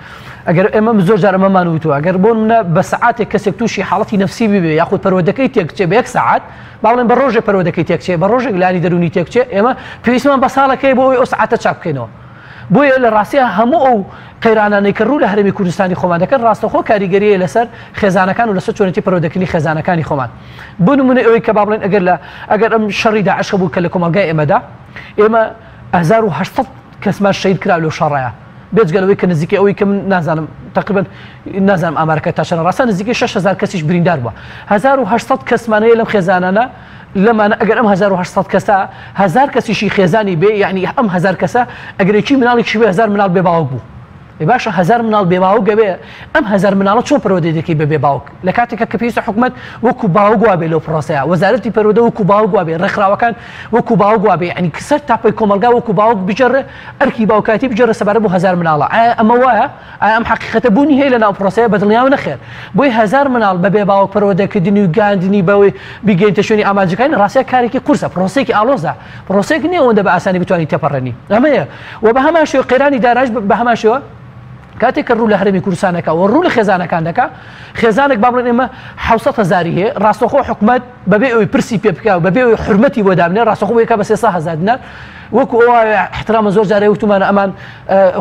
ئەگەر ئێمە زۆر جار ئەمەمان وتووە ئەگەر بۆ منە بە سەعاتێک کەسێک تووشی حاڵەتی نەفسی ببێ یاخود پەروەردەکەی تێکچێ بە یەک سەعات با بڵێن بە ڕۆژێک پەروەردەکەی تێکچێ بە ڕۆژێک لانی دەروونی تێکچێ ئێمە پێویستمان بە ساڵەکەی بۆ ئەوەی ئەو سەعاتە چاک بکەینەوە. بۆیە لە ڕاستیا هەموو ئەو قەیرانانەی کە ڕوو لە هەرێمی کوردستانی خۆمان دەکەن ڕاستەوخۆ کاریگەریە لەسەر خێزانەکان و لەسەر چۆنێتی پەروەردەکردنی خێزانەکانی خۆمان. بۆ نمونە ئەوەی کە با بڵێن ئەگەر لە ئەگەر ئەم شەڕی داعش هەبوو کە لە کۆمەڵگای ئێمەدا ئێمە 1800 کەسمان شەهید کرا لەو شەڕەیە بێجگە لەوەی کە نزیکەی ئەوەی کە من نازانم تقریبا نازانم ئامارەکە تا چەند ڕاستە نزیکەی 6000 کەسیش بریندار بووە. 1800 کەسمان هەیە لەم خێزانانە لەمانە ئەگەر ئەم 1800 کەسە هەزار کەسیشی خێزانی بێ یعنی ئەم هەزار کەسە ئەگەر یەکی مناڵێکیشی بێ هەزار مناڵ بێ باوک بوو. ئێ باشە هەزار مناڵ بێ باوک ئەبێ ئەم هەزار مناڵە چۆن پەروەردەی دەکەی بە بێ باوک لە کاتێکا کە پێویستە حکومەت وەکو باوک وابێ لەو پرۆسەیە وەزارەتی پەروەردە وەکو باوک وابێ ڕێکخراوەکان وەکو باوک وابێ یعنی سەر تاپۆی کۆمەڵگا وەکو باوک بگێڕێ ئەرکی باوکایەتی بگێڕێ سەبارەت بۆ هەزار مناڵە ئایا ئەمە وایە؟ ئایا ئەم حەقیقەتە بوونی هەیە لە ناو پرۆسەیە؟ بە دڵنیاوە نەخێر. بۆیە هەزار مناڵ بە بێ باوک پەروەردەکردنی و گەیاندنی بەوەی بیگەینتە شوێنی ئامانجەکانی ڕاستە کارێکی قورسە، پرۆسەیەکی ئاڵۆزە، پرۆسەیەک نییە ئەوەندە بە ئاسانی بتوانی تێپەڕێنی. ئەمەیە. و بە هەمان شێوە قەیرانی دارایش بە هەمان شێوە کاتێک کە ڕوو لە هەرێمی کوردستان دەکا و ڕوو لە خێزانەکان دەکا، خێزانێک با بڵێن ئێمە 700 هەزاری هەیە، ڕاستەوخۆ حکومەت بەبێ ئەوەی پرسی پێ بکا و بەبێ ئەوەی حورمەتی بۆ دابنێ ڕاستەوخۆ بۆ یەکا بە 300 هەزار دینار. وەکو ئەوە احترامە زۆر جارێ وتومانە ئەمان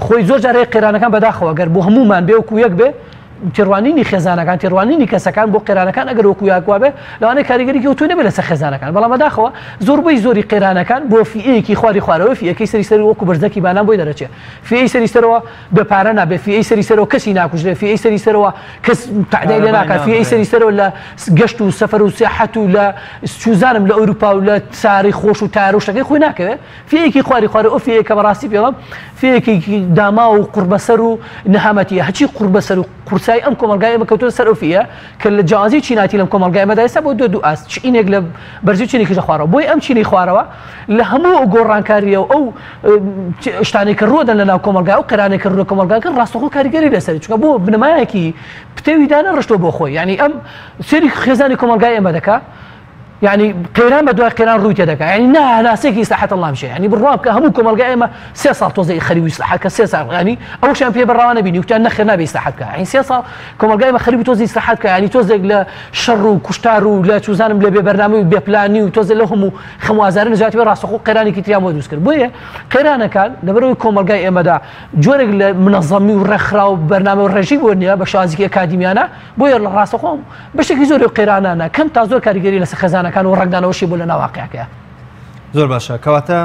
خۆی زۆر جارێ قەیرانەکان بەداخەوە گەر بۆ هەموومان بێ وەکو یەک بێ تێڕوانینی خێزانەکان تێڕوانینی کەسەکان بۆ قەیرانەکان ئەگەر وەکو یاک وابێ لەوانەیە کاریگەریی ئەوتۆی نەبێ لەسەر خێزانەکان بەڵام بەداخەوە زۆربەی زۆری قەیرانەکان بۆ فیئەیەکی خواری خوارەوە فیئەکەی سەری سەر وەکو بەرزەکی بانان بۆی دەرەچێ فیئەی سەری سەرەوە بێ پارە نابێ فیئەی سەری سەرەوە کەسی ناکوژرێ فیئەی سەری سەرەوە کەس تەعدای لێ ناکات فیئەی سەری سەرەوە لە گەشت و سەفەر و سیاحەت و لە چوزانم لە ئەوروپا و لە ساری خۆش و تارە و شتەکەی خۆی ناکەوێ فیەکی خواری خوارێ ئەو فیەیە کە بەڕاستی پێڵم فیەکی داماو و قوڕبەسەر و نەهامەتیە هەچی قوڕبەسەر و قورسایی ئەم کۆمەڵگای ئێمە کەوتووە سەر ئەو فیە کە لە جیاوازی چیناتی لەم کۆمەڵگای ئێمەدا ئێستا بۆ دوو ئاست چینێک لە بەرزی و چینێکیش لە خوارەوە بۆیە ئەم چینەی خوارەوە لە هەموو ئەو گۆڕانکاریە و ئەو شتانەی کە ڕوودەن لە ناو کۆمەڵگا ئەو قەیرانەی کە ڕوو لە کۆمەڵگاکە ڕاستەوخۆ کاریگەری لەسەری چونکە بۆ بنەمایەکی پتەوی دانەڕشتووە بۆ خۆی یعنی ئەم سێری خێزانی کۆمەڵگای ئێمە دەکا یانی قەیران بە دوای قەیران ڕووی تێدەکا یانی نا هەناسەیەکی ئیسلاحات اللە بچێ یانی بڕوا بکە هەموو کۆمەڵگای ئێمە سێ ساڵ تۆزێ خەریک بوو ئیسلاحات کە سێ ساڵ یانی ئەوەشیان پێ بەڕەوا نەبینی وتیان نەخێر نابێ ئیسلاحات بکا یانی سێ ساڵ کۆمەڵگای ئێمە خەریک بوو تۆزێ ئیسلاحات بکا یانی تۆزێک لە شەڕ و کوشتار و لە چوزانم لە بێ بەرنامە و بێ پلانی و تۆزێ لەو هەموو خەم و ئازارە نەجاتی بێ ڕاستەوخۆ قەیرانێکی تریان بۆ دروست کرد بۆیە قەیرانەکان لەبەرئەوەی کۆمەڵگای ئێمەدا جۆرێک لە منەزەمی و ڕێکخراو و بەرنامە و ڕێژی بۆ نییە بە شێوازێکی ئەکادیمیانە بۆیە لە ڕاستەخۆ بەشێکی زۆری ئەو قەیرانانە کەم تا زۆر کاریگەری لەسەر خێزانەکان و ڕەنگدانەوەشی بۆ لە ناو واقیعەکەیە.
زۆر باشە کەواتە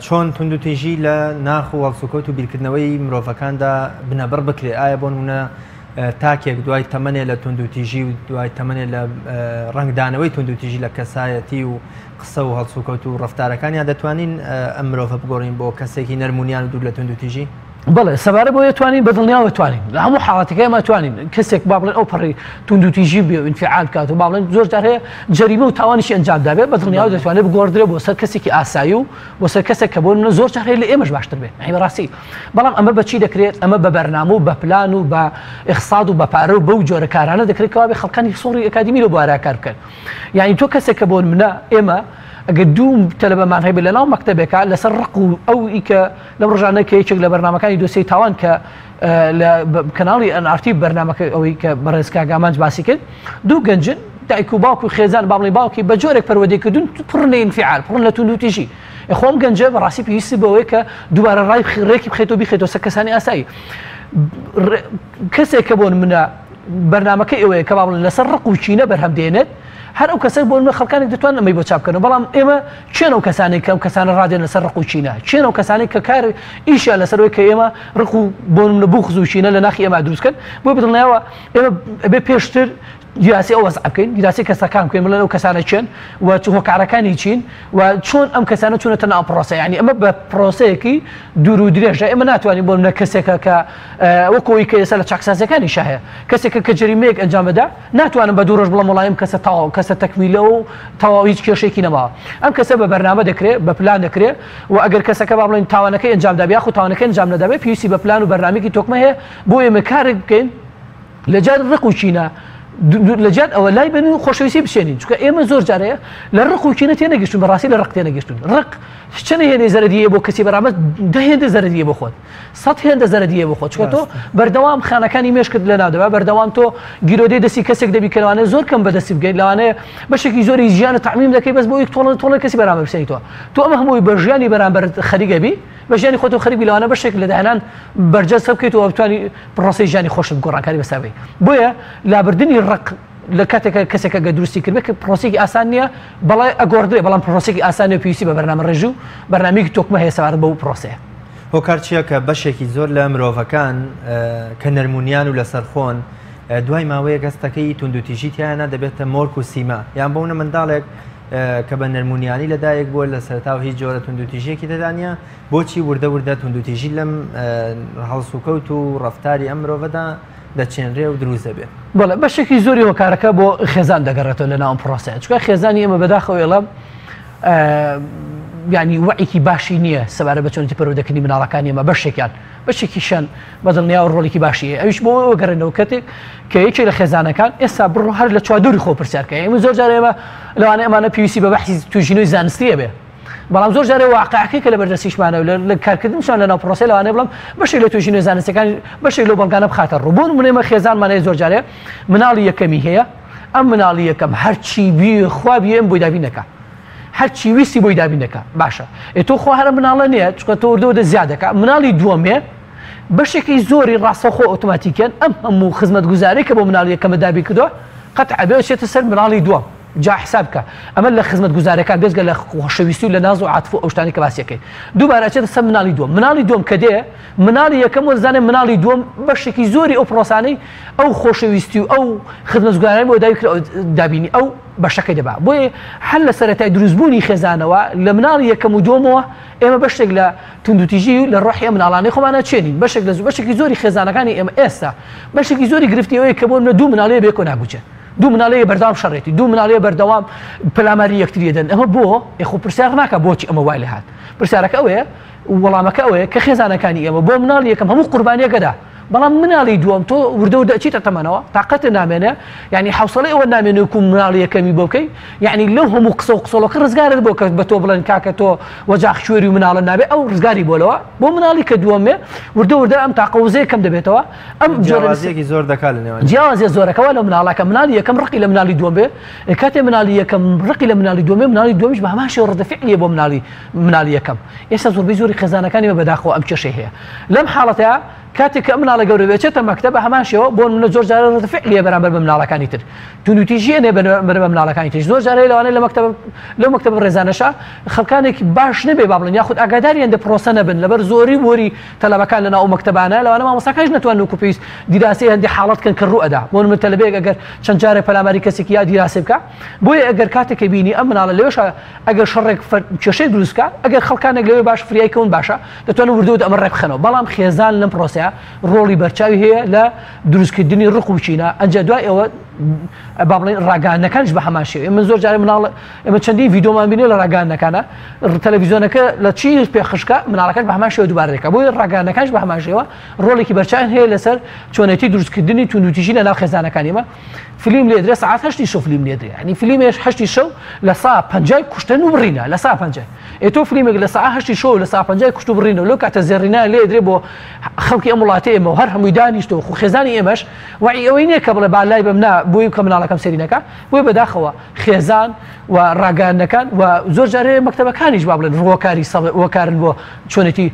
چۆن توندوتیژی لە ناخ و هەڵسوکەوت و بیرکردنەوەی مرۆڤەکاندا بنەبڕ بکرێ ئایا بۆ نمونە تاکێک دوای تەمەنێ لە توندوتیژی و دوای تەمەنێ لە ڕەنگدانەوەی توندوتیژی لە کەسایەتی و قسە و هەڵسوکەوت و ڕەفتارەکانیان دەتوانین ئەم مرۆڤە بگۆڕین بۆ کەسێکی نەرمونیان و دوور لە توندوتیژی؟
بەڵێ سەبارەت بەوەی توانین بە دڵنیاوە توانین لە هەموو حاڵەتەکە ئێمە توانین کەسێک با بڵێن ئەو پەڕی توندوتیژی بێ و ئینفعال بکات و با بڵێن زۆر جار هەیە جەریمە و تاوانیشی ئەنجام دابێ بە دڵنیاوە دەتوانێت بگۆڕدرێ بۆ سەر کەسێکی ئاسایی و بۆ سەر کەسێک کە بۆ نمونە زۆر جار هەیە لە ئێمەش باشتر بێ یعنی بەڕاستی بەڵام ئەمە بە چی دەکرێت ئەمە بە بەرنامە و بە پلان و بە ئیخساد و بە پارە و بەو جۆرە کارانە دەکرێت کەوا بێ خەڵکانی سۆڕی ئەکادیمی لەو بوارە کار بکەن یعنی تۆ کەسێک کە بۆ نمونە ئێمە ئەگەر دوو تەلەبەمان هەبێ لەناو مەکتەبێکا لەسەر ڕق و ئەو ئی کە لەم ڕۆژانە کە یەکێک لە بەرنامەکانی دۆسیەی تاوان کە لە کەناڵی ئەن ئارتی بەرنامەکە ئەوەی کە بەڕێز کاک ئامانج باسی کرد دوو گەنجن دایک و باوک و خێزان با بڵێین باوکی بە جۆرێک پەروەردەی کردوون پڕن لە ئینفعال پڕن لە توندوتیژی خۆم گەنجە بەڕاستی پێویستی بەوەیە کە دووبارە ڕای ڕێکی بخێتەوە بیخێتەوە سەر کەسانی ئاسایی کەسێک کە بۆ نمونە بەرنامەکەی ئەوەیە کە با بڵێن لەسەر ڕق و کینە بەرهەم دێنێت هەر ئەو کەسە بۆ نمونە خەڵکانێک دەتوانن ئەمەی بۆ چاپ بکەنەوە بەڵام ئێمە کێن ئەو کەسانەی کە ئەم کەسانە ڕادێن لەسەر ڕق و کینە؟ کێن ئەو کەسانەی کە کار ئیشیان لەسەر ئەوەیە کە ئێمە ڕق و بۆ نمونە بوغز و کینە لە ناخی ئێمە دروست کەن؟ بۆیە بەدڵنیایەوە ئێمە ئەبێ پێشتر دیراسی ئەو وەزعە بکەین، دیراسی کەسەکان بکەین، بڵێن ئەو کەسانە کێن و هۆکارەکانی چین و چۆن ئەم کەسانە چوونەتە ناو پرۆسە. یعنی ئەمە بە پرۆسەیەکی دوور و درێژە. ئێمە ناتوانین بۆ منە کەسێکە کە وەکو ئەوەی کە ئێستا لە چاکسازیەکانیشا هەیە، کەسێکە کە جەریمەیەک ئەنجام بدا ناتوانم بە دوو ڕۆژ بڵێم وەڵای ئەم کەسە تەواو کەسە تەکمیلە و تەواو هیچ کێشەیەکی نەماوە. ئەم کەسە بە بەرنامە دەکرێ، بە پلان دەکرێ و ئەگەر کەسەکە با بڵێین تاوانەکەی ئەنجام دابێ یاخود تاوانەکەی ئەنجام نەدابێ پێویستی بە پلان و بەرنامەیەکی تۆکمە هەیە بۆ ئێمە کارێک بکەین لە جیات ڕق و کینە لە جیات ئەوە لای بن و خۆشەویستی بچێنین، چونکە ئێمە زۆر جارەیە لە ڕق و کینە تێنەگەیشتون، بەڕاستی لە ڕق تێنەگەیشتون. ڕق چەند هێندەی زەرەدیە بۆ کەسی بەرامبەر، دە هێندە زەرەدیە بۆ خۆت، سەد هێندە زەرەدیە بۆ خۆت، چونکە تۆ بەردەوام خانەکانی مێشکت لەناو دەبا، بەردەوام تۆ گیرۆدەی دەستی کەسێک دەبی کە لەوانەیە زۆر کەم بەدەستی بگەیت، لەوانەیە بەشێکی زۆری ژیانت تەعمیم دەکەی بەس بۆ ئەوەی تۆڵە تۆڵەی کەسی بەرامبەر بسێنیتەوە. تۆ ئەمە هەمووی بە ژیانی بەرامبەرت خەریک ئەبی، بە ژیانی خۆتەوە خەریک بی، لەوانە بەشێک لە داهێنان بەرجەستە بکەیت و بتوانی پرۆسەی ژیانی خۆشت گۆڕانکاری بەسەر بەی. بۆیە لابردنی ڕق لە کاتێک کەسێک ئەگەر دروستی کردبێت کە پرۆسەیەکی ئاسان نییە، بەڵێ ئەگۆڕدرێ، بەڵام پرۆسەیەکی ئاسان نییە، پێویستی بە بەرنامەڕێژی و بەرنامەیەکی تۆکمە هەیە سەبارەت بەو پرۆسەیە.
هۆکار چییە کە بەشێکی زۆر لە مرۆڤەکان کە نەرمونیان و لەسەرخۆن دوای ماوەیەک هەستەکەی توندوتیژی تیایانە دەبێتە مۆرک و سیما، یان بۆ نمونە منداڵێک کە بە نەرمونیانی لەدایک بووە لە سەرەتاوە هیچ جۆرە توندوتیژیەکی تێدا نییە، بۆچی وردە وردە توندوتیژی لەم هەڵسوکەوت و ڕەفتاری ئەم مرۆڤەدا دەچێنرێ و دروست دەبێت؟
بەڵێ، بەشێکی زۆری هۆکارەکە بۆ خێزان دەگەڕێتەوە لە ناو ئەم پرۆسەیە، چونکە خێزانی ئێمە بەداخەوە ئێڵە یعنی وەعیکی باشی نییە سەبارەت بە چۆنێتی پەروەردەکردنی مناڵەکانی ئێمە، بەشێکیان بەشێکیشیان بە دڵنیاوە ڕۆڵێکی باشی هەیە، ئەویش بۆ ئەوە گەڕێنەوە کەتێک کە یەکێک لە خێزانەکان ئێستا بڕۆ هەر لە چواردەوری خۆ پرسیار کە ئێمە زۆر جار ئێمە لەوانەیە ئەمانە پێویستی بە بەحسی توێژینەوەی زانستیە بێ، بەڵام زۆر جارێ واقعەکەی کە لە بەردەستیشمانە و لە کارکردنشان لەناو پرۆسەی لەوانەیە بڵێم بەشێک لە توێژینەوە زانستیەکان بەشێک لەو بەڵگانە بخاتە ڕوو. بۆ نمونە ئێمە خێزانمان هەیە زۆر جارێ مناڵی یەکەمی هەیە، ئەم مناڵی یەکەم هەرچی بی خوا بی ئەم بۆی دابین دەکا، هەرچی ویستی بۆی دابین دەکا. باشە ئێ تۆ خوا هەرە مناڵە نییە، چونکە تۆ وردە وردە زیاد دەکا. مناڵی دووەمێ بەشێکی زۆری ڕاستەوخۆ ئۆتۆماتیکیان ئەم هەموو خزمەتگوزاری کە بۆ مناڵی یەکەمە دابین کردووە قەتع ئەبێ ئەچێتە سەر مناڵی دووەم. جا حساب بکە ئەمە لە خزمەتگوزاریەکان بێجگە لە خۆشەویستی و لە ناز و عاتف و ئەو شتانەی کە باسی ئەکەین دووبارە ئەچێتە سەر مناڵی دووەم. مناڵی دووەم کە دێ مناڵی یەکەم وەرزانێ مناڵی دووەم بەشێکی زۆری ئەو پرۆسانەی ئەو خۆشەویستی و ئەو خزمەتگوزاریانەی بۆ داوی کرد دابینی ئەو بەشەکەی دەبا. بۆیە هەر لە سەرەتای دروستبوونی خێزانەوە لە مناڵی یەکەم و دووەمەوە ئێمە بەشێک لە توندوتیژی لە ڕۆحی ئەم مناڵانەی خۆمانە چێنین. بەشێک لە بەشێکی زۆری خێزانەکانی ئێمە ئێستا بەشێکی زۆری گرفتی ئەوەیە کە بۆ نمونە دوو مناڵەیە بێکۆ ناگوچێن، دوو مناڵەیە بەردەوام شەڕێتی، دوو مناڵەیە بەردەوام پەلاماری یەکتری دەن. ئەمە بۆ؟ ئێ خۆ پرسیار ناکا بۆچی ئەمە وای لێهات. پرسیارەکە ئەوەیە، وەڵامەکە ئەوەیە کە خێزانەکانی ئێمە بۆ مناڵی یەکەم هەموو قوربانیەکەدا، بەڵام مناڵی دووەم تۆ وردە وردە ئەچیتە تەمەنەوە تاقەتت نامێنێ، یعنی حوسەڵەی ئەوە نامێنێ وەکو مناڵی یەکەمی بۆ بکەی، یعنی لەو هەموو قسە و قسەڵۆکە ڕزگارت بۆ کە بە تۆ بڵێن کاکە تۆ وەجاخ کوێری و مناڵە نابێ، ئەو ڕزگاری بۆ لەوە. بۆ مناڵی کە دووەمێ وردە وردە ئەم تاقە وزەیە کەم دەبێتەوە، ئەم
جیاوازیەکی زۆر دەکات لە نێوان
جیاوازیە زۆرەکەوە لە مناڵەکە. مناڵی یەکەم ڕقی لە مناڵی دووەم بێ، کاتێ مناڵی یەکەم ڕقی لە مناڵی دووەم بێ، مناڵی دووەمیش بە هەمان شێوە ڕەدە فعلیە بۆ مناڵی مناڵی یەکەم. ئێستا زۆربەی زۆری خێزانەکانی مە بەداخەوە ئەم کێشەی هەیە. لەم حاڵەتە کاتێک کە ئەم مناڵە گەورە بێ چێتە مەکتەب بە هەمان شێوە بۆ نمونە زۆر جارە ڕەدە فعلیە بەرامبەر بە مناڵەکانی تر، توندوتیژی ئەنێ بەرامبەر بە مناڵەکانی تر. زۆر جارە لەوانەیە لە مەکتەب لەو مەکتەبە ڕێزانەشا خەڵکانێکی باش نەبێ با بڵێن یاخود ئاگاداری هەندێک پرۆسە نەبن لەبەر زۆری وۆری تەلەبەکان لەناو ئەو مەکتەبانە، لەوانە مامۆستاکانیش نەتوانن وەکو پێویست دیراسەی هەندێک حاڵەت کەن کە ڕوو ئەدا. بۆ نمونە تەلەبەیەک ئەگەر چەند جارێک پەلاماری کەسێکی یا دیراسەی بکا، بۆیە ئەگەر کاتێک کە بینی ئەم مناڵە لەوێشا ئەگەر شەڕێک کێشەی دروست بکا، ئەگەر خەڵکانێک لەوێ باش فریای کەون باشە، دەتوانن وردە وردە ئەمە ڕێک بخەنەوە. بەڵام خێزان لەم پرۆسەیە ڕۆڵی بەرچاوی هەیە لە دروستکردنی ڕق و کینە. ئەنجا دوای ئەوە با بڵێین ڕاگەیاندنەکانیش بە هەمان شێوە. من زۆر جارێ مناڵ ئێمە چەندین ڤیدیۆمان بینیوە لە ڕاگەیاندنەکانە، تەلەڤیزیۆنەکە لە چی پێخشکە مناڵەکەش بە هەمان شێوە دووبارە دەکات. بۆیە ڕاگەیاندنەکانیش بە هەمان شێوە ڕۆڵێکی بەرچاویان هەیە لەسەر چۆنێتی دروستکردنی توندوتیژی لە ناو خێزانەکانی ئێمە. فلیم لێدرێ سەعات هەشتی شەو فلیم لێدرێ، یعنی فلیمێش هەشتی شەو لە سا پەنجای کوشتن و بڕینە لە سا پەنجای. ئێ تۆ فلیمێک لە سەعات هەشتی شەو لە سا پەنجای کوشت و بڕینە لەو کاتە زێڕینە لێدرێ بۆ خەڵکی ئەم وڵاتەی ئێمە و هەر هەمووی دانیشتەوە. خۆ خێزانی ئێمەش وەعی ئەوەی نییە کە بڵێ با لای بەم نا بۆی کە مناڵەکەم سەیری نەکا. بۆیە بەداخەوە خێزان و ڕاگەیاندنەکان و زۆر جارێ مەکتەبەکانیش با بڵێن ڕووەکاری وەکارن بۆ چۆنێتی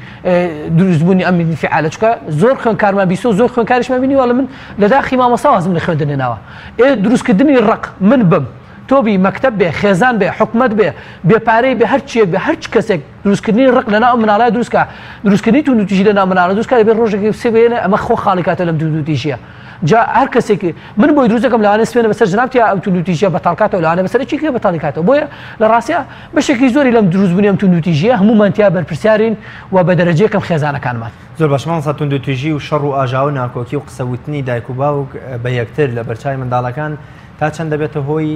دروستبوونی ئەم ئینفعالە، چونکە زۆر خوێندکارمان بیستووە، زۆر خوێندکاریشمان بینیوە ئەڵێ من لە داخی مامۆستا وازم لە خوێندن هێناوە. ئێ دروستکردنی ڕق من بم تۆ بی مەکتەب بێ خێزان بێ حکومەت بێ بێ پارەی بێ هەر چیەک بێ هەر چ کەسێک دروستکردنی ڕق لەناو ئەم مناڵە دروست کا دروستکردنی توندوتیژی لەناو مناڵە دروست کا دەبێت ڕۆژێک سێ بێنێ ئەمە خۆ خاڵی کاتەوە لەم توندوتیژیە جا هەر کەسێک من بۆی دروست دەکەم لەوانەیە سوێنە بەسەر جنابتیا ئەم توندوتیژیە بەتاڵ کاتەوە لەوانەیە بەسەر یەکێکی تر بەتاڵی کاتەوە بۆیە لە ڕاستیا بەشێکی زۆری لەم دروستبوونی ئەم توندوتیژیە هەموومان تیا بەرپرسیارین و بە دەرەجەیەکم خێزانەکانمان.
زۆر باشە مامۆستا توندوتیژی و شەڕ و ئاژاوە و ناکۆکی و قسە وتنی دایک و باوک بە یەکتر لە بەرچاوی منداڵەکان تا چەند دەبێتە هۆی